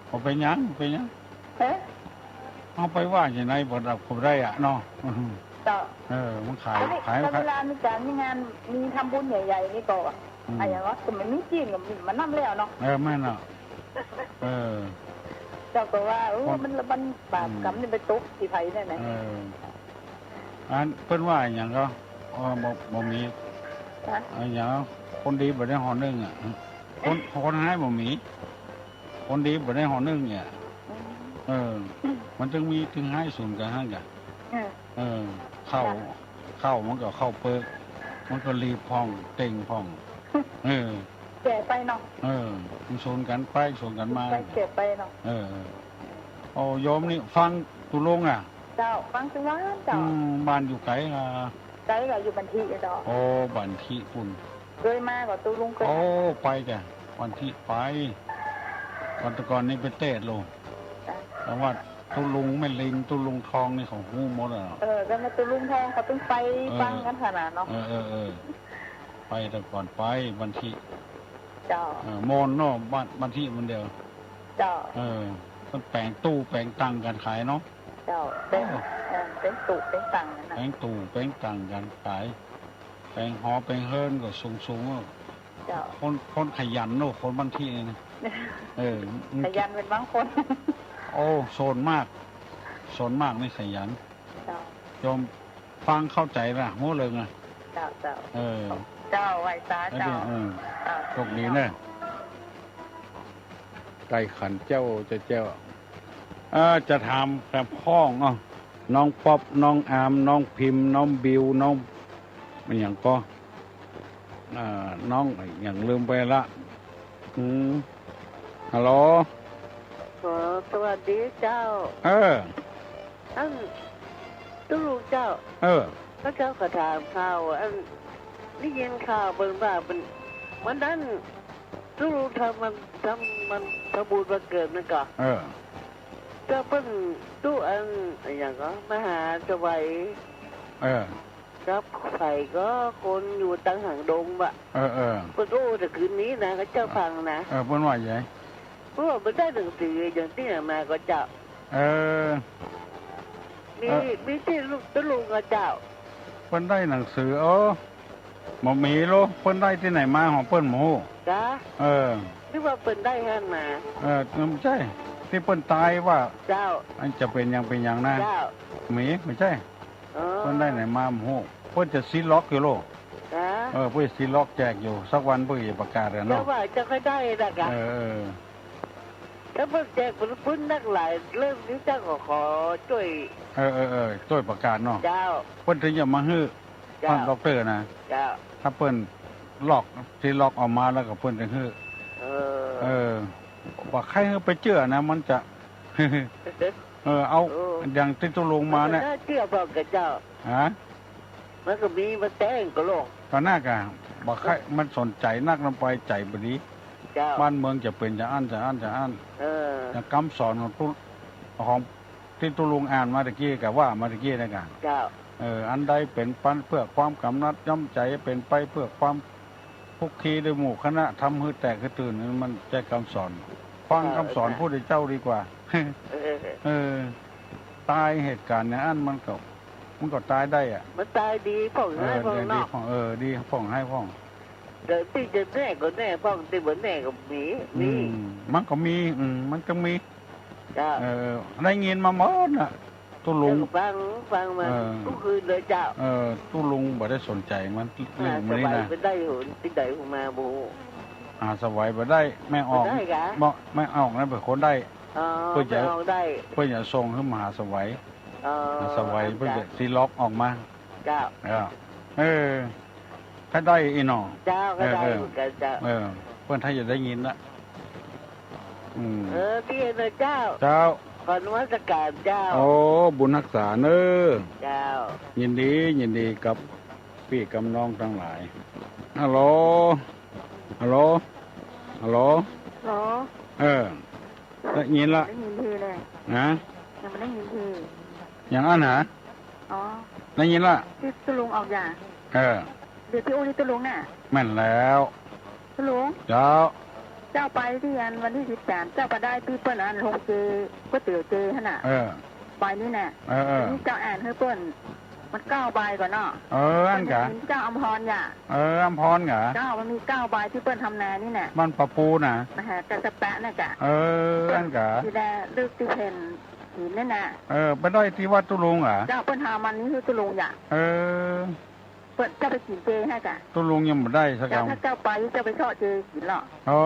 บ่เป๋นหยัง บ่เป๋นหยัง เอ๊ะ เอาไปว่าอย่างไรบ่ได้ บ่ได้อะเนาะ เจ้า เออ มันขาย อันนี้ ขาย ขาย เวลามีก๋านมีงาน มีทำบุญใหญ่ๆ นี่ก็ อืม อะหยังวะ ก็มันมีจีนก็มีมานำแล้วเนาะ เออ แม่นเนาะ เออ เจ้าก็ว่า เออ คน มันละ มันบาปกรรม อืม นี่ไปตกตี้ใผเนี่ยนะ เออ อันเปิ้นว่าอะหยังก็ เออ บ่ บ่มี ฮะ อะหยัง คนดีบ่ได้ห่อนึ่งอะ คน คนฮ้ายบ่มี คนดีบ่ได้ห่อนึ่งเนี่ย อืม เออ มันจึงมีตึงฮ้ายสูนกั๋นหั้นก่ะ เออ เออ ข้าว จ้ะ ข้าวมันก็ข้าวเปิก มันก็ลีบพ่อง เต็งพ่อง เออ แก่ไปเนาะ เออ มันสูนกั๋นไป สูนกั๋นมา ไปแก่ไปเนาะ เออ เออ โอ้ โยมนี่ฟังตุ๊ลุงอะ เจ้า ฟังตุ๊วันเจ้า อืม บ้านอยู่ไก๋อะ ไก๋ก็อยู่บันทิเจ้า โอ้ บันทิปุ้น เกยมาก็ตุ๊ลุงเกย โอ้ ไปจ้ะ บันทิไป ก่อนแต่ก่อนนี่ไปเตศน์โล จ้ะ แต่ว่าตุ๊ลุงแม่ลิง ตุ๊ลุงทองนี่เขาฮู้หมดอะ เออ แต่แม่ตุ๊ลุงทองเขาตึงไป เออ ฟังกั๋นขนาดเนาะ เออ เออ เออ ไปแต่ก่อนไปบันทิ เจ้า เออ โมนเนาะ บัน บันทิมันเดียว เจ้า เออ มันแป๋งตู้แป๋งตังก๋านขายเนาะ เจ้า แป๋ง เออ เออ แป๋งตู้แป๋งตังนั่นน่ะ แป๋งตู้แป๋งตังก๋านขาย แป๋งหอแป๋งเฮือนก็สูงๆ อะ เจ้า คน คนขยันเนาะ คนบันทินี่นะ เออ ขยันเป๋นบางคน โอ้ ส่วนมาก ส่วนมากนี่ขยัน เจ้า โยมฟังเข้าใจ๋ละ ฮู้เลิงอะ เจ้า เจ้า เออ เจ้า ไหว้สาเจ้า เออ เจ้า โชคดีเน่อ ใต้ขันเจ้า เจ้า เจ้า เอ่อ จะถามแค่พ่อง เอ้า น้องป๊อป น้องอาร์ม น้องพิมพ์ น้องบิว น้อง อะหยังก็ อ่า น้องอะหยังลืมไปละ อืม ฮัลโหล ขอสวัสดีเจ้า เออ อัน ตุ๊ลุงเจ้า เออ ข้าเจ้าก็ถามข่าว อัน ได้ยินข่าวเปิ้นว่าเปิ้น วันนั้น ตุ๊ลุงทำมัน ทำมัน ทำบุญวันเกิดมันก่อ เออ เจ้าเปิ้นตุ๊อัน อะหยังก็ มาหาสวัย เออ กับใผก็คนอยู่ตังหางดงวะ เออ เออ เปิ้นโอ้แต่คืนนี้นะ ข้าเจ้าฟังนะ เออ เปิ้นว่าไง เปิ้นว่าเปิ้นได้หนังสืออย่างตี้อย่างนาก็เจ้า เออ มี เออ มีตี้ตุ๊ลุงก็เจ้า เปิ้นได้หนังสือ เออ บ่มีโล เปิ้นได้ตี้ไหนมาของเปิ้นบ่ฮู้ จ๊ะ เออ นึกว่าเปิ้นได้หั้นมา เออ บ่ใจ้ ตี้เปิ้นต๋ายว่า เจ้า อันจะเป๋นหยังเป๋นหยังนะ เจ้า มี บ่ใจ้ อ๋อ เปิ้นได้ไหนมาบ่ฮู้ เปิ้นจะซีล็อกอยู่โล ฮะ เออ เปิ้นจะซีล็อกแจกอยู่ สักวันเปิ้นจะประกาศกั๋นเนาะ เจ้าว่าจะค่อยได้ละกะ เออ เออ ถ้าเปิ้นแจกเปิ้น เปิ้นนักหลาย เริ่มนี้เจ้าก็ขอจ้วย เออ เออ เออ จ้วยประกาศเนาะ เจ้า เปิ้นถึงจะมาหื้อ เจ้า ท่านด็อกเตอร์นะ เจ้า ถ้าเปิ้นล็อก ซีล็อกออกมาแล้วก็เปิ้นจะหื้อ เออ เออ ว่าใค่หื้อไปเจื้อนะ มันจะ เออ เอา เออ อย่างตี้ตุ๊ลุงมาเนี่ย มันก็น่าเจื้อพร้อมกะเจ้า ฮะ มันก็มีมาแต๊งกะโลก ก็น่ากะ บ่ใค่ มันสนใจ๋นักนำไป ใจ๋บ่ดี เจ้า บ้านเมืองจะเป๋นจาอั้น จาอั้น จาอั้น เออ อย่างกำสอนของตุ๊ ของตี้ตุ๊ลุงอ่านมาตะกี้ กะว่ามาตะกี้นะกะ เจ้า เออ อันใดเป๋นไปเปื้อความกำหนัดย้อมใจ๋ เป๋นไปเปื้อความคลุกคลีด้วยหมู่คณะ ทำหื้อแตกหื้อตื่น มันใจ้กำสอน ฟังกำสอน เออ พุทธเจ้าดีกว่า เออ เออ ต๋ายเหตุก๋ารณ์อย่างอั้นมันก็ มันก็ต๋ายได้อะ มันต๋ายดีพ่อง เออ ฮ้ายพ่อง ดี เนาะ พ่อง เออ ดีพ่อง ฮ้ายพ่อง เดี๋ยวตี้จะแน่ก็แน่พ่อง ตี้บ่แน่ก็มี มี อืม มันก็มี อืม มันต้องมี เจ้า เออ ได้ยินมาหมดน่ะ ตุ๊ลุง เออ ฟัง ฟังมา เออ กู้คืนเลยเจ้า เออ ตุ๊ลุงบ่ได้สนใจ๋มัน เรื่องมันนี่นะ หาสวัยบ่ได้ ตี้ใดมาบ่ฮู้ หาสวัยบ่ได้ แม่ออก บ่ได้กะ บ่ แม่ออกนั้นเป๋นคนได้ อ๋อ เปิ้นจะ แม่ออกได้ เปิ้นจะส่งหื้อมหาสวัย อ๋อ หาสวัย เปิ้นจะ เจ้า ซีล็อกออกมา เจ้า เออ เออ ถ้าได้อี้หนอ เจ้า ก็ได้ เออ เหมือนกั๋นเจ้า เออ เปิ้นถ้าจะได้ยินละ อืม เออ ตี้เนอะเจ้า เจ้า ขอนมัสก๋านเจ้า โอ้ บุญฮักษาเน้อ เจ้า ยินดี ยินดีกับปี้กับน้องตังหลาย ฮัลโหล ฮัลโหล ฮัลโหล ฮัลโหล เออ ได้ยินละ ได้ยินทีเลย ฮะ ยังบ่ได้ยินที อย่างอั้นหา อ๋อ ได้ยินละ ตี้ตุ๊ลุงออกอย่าง เออ เดี๋ยวตี้อู้ตี้ตุ๊ลุงน่ะ แม่นแล้ว ตุ๊ลุง เจ้า เจ้าไปตี้อันวันตี้สิบสาม เจ้าไปได้ตี้เปิ้นอันโฮงเจ ก๋วยเตี๋ยวเจหั้นน่ะ เออ ไปนี่น่ะ เออ เออ ตี้เจ้าอ่านหื้อเปิ้น มันเก้าใบก่อเนาะ เออ อั้นกะ ตี้เจ้าอำพรอย่า เออ อำพรกะ เจ้า มันมีเก้าใบตี้เปิ้นทำนานี่น่ะ บ้านป่าปูน่ะ มหากัสสปะน่ะกะ เออ อั้นกะ ตี้แลลึกตี้แผ่นหินนี่น่ะ เออ ไปได้ตี้วัดตุ๊ลุงหรอ เจ้า เปิ้นหามันนี่หื้อตุ๊ลุงอย่า เออ เปิ้นเจ้าไปกิ๋นเจหั้นกะ ตุ๊ลุงยังบ่ได้สัก เจ้า กำ ถ้าเจ้าไป เจ้าไปเซาะเจกิ๋นลอ อ๋อ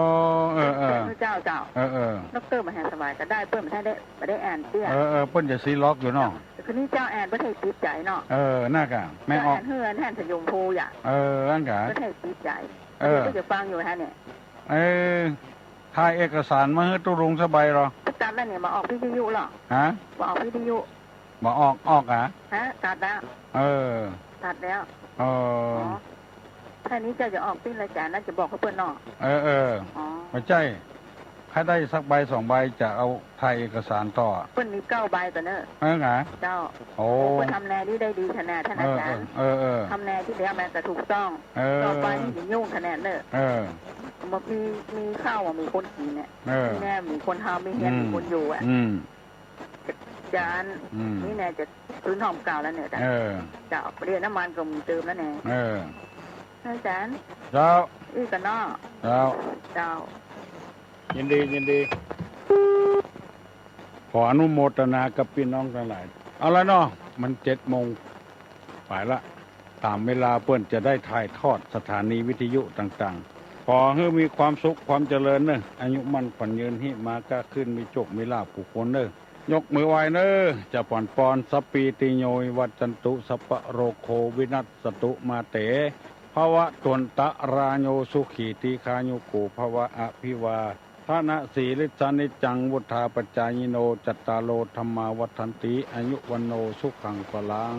เออ เออ เปิ้นเจ้า เจ้า เออ เออ ด็อกเตอร์มหาสวัยก็ได้ เปิ้นบ่ได้ บ่ได้อ่านเตี้ย เออ เออ เปิ้นจะซีล็อกอยู่เนาะ แต่คืนนี้เจ้าอ่านเปิ้นให้ติดใจ๋เนาะ เออ น่ากะ แม่ออก เจ้าอ่านหื้ออันแห่นสยมภูอย่า เออ อั้นกะ เปิ้นให้ติดใจ๋ เออ เปิ้นจะฟังอยู่ฮะเนี่ย เออ ถ่ายเอกสารมาหื้อตุ๊ลุงสักใบลอ ตัดแล้วเนี่ย บ่ออกวิทยุลอ ฮะ บ่ออกวิทยุ บ่ออก ออกหา ฮะ ตัดแล้ว เออ ตัดแล้ว เออ อ๋อ ถ้านี้เจ้าจะออกตี้รายก๋านน่าจะบอกหื้อเปิ้นเนาะ เออ เออ อ๋อ บ่ใจ้ ถ้าได้สักใบสองใบจะเอาถ่ายเอกสารต่อ เปิ้นมีเก้าใบก่อเน้อ เออ หา เจ้า โอ้ เปิ้นทำนานี่ได้ดีขนาด ท่านอาจ๋ารย์ เออ เออ เออ ทำนาตี้เดียวมันก็ถูกต้อง เออ ต่อไปนี่จะยุ่งขนาดเน้อ เออ บ่มี มีข้าวบ่มีคนกิ๋นเนี่ย เออ มีนาบ่มีคนทำ มีเฮือนบ่มีคนอยู่อะ อืม อาจ๋ารย์ อืม นี่แน่จะคืนห้องเก่าแล้วเนี่ย เออ เจ้า เดี๋ยวน้ำมันก็มีเติมแล้วเนี่ย เออ อาจ๋ารย์ เจ้า อี้ก่อเนาะ เจ้า เจ้า ยินดี ยินดี ขออนุโมทนากับปี้น้องตังหลาย เอาละเนาะ มันเจ็ดโมง ไปละ ต๋ามเวลาเปิ้นจะได้ถ่ายทอดสถานีวิทยุต่างๆ ขอหื้อมีความสุขความเจริญเน้อ อายุมั่นขวัญยืน หิมาก้าขึ้น มีโจคมีลาภกู้คนเน้อ ยกมือไหว้เน้อ จะป๋อนปอน สัพพีติโยวิวัชชันตุ สัพพะโรโควินัสสตุ มาเต ภวัตวันตะราโย สุขีทีฆายุโกภวะ อภิวาทะนะสีลิสสะนิจจัง วุฑฒาปจายิโน จัตตาโรธัมมาวัฑฒันติ อายุวัณโณสุขังพลัง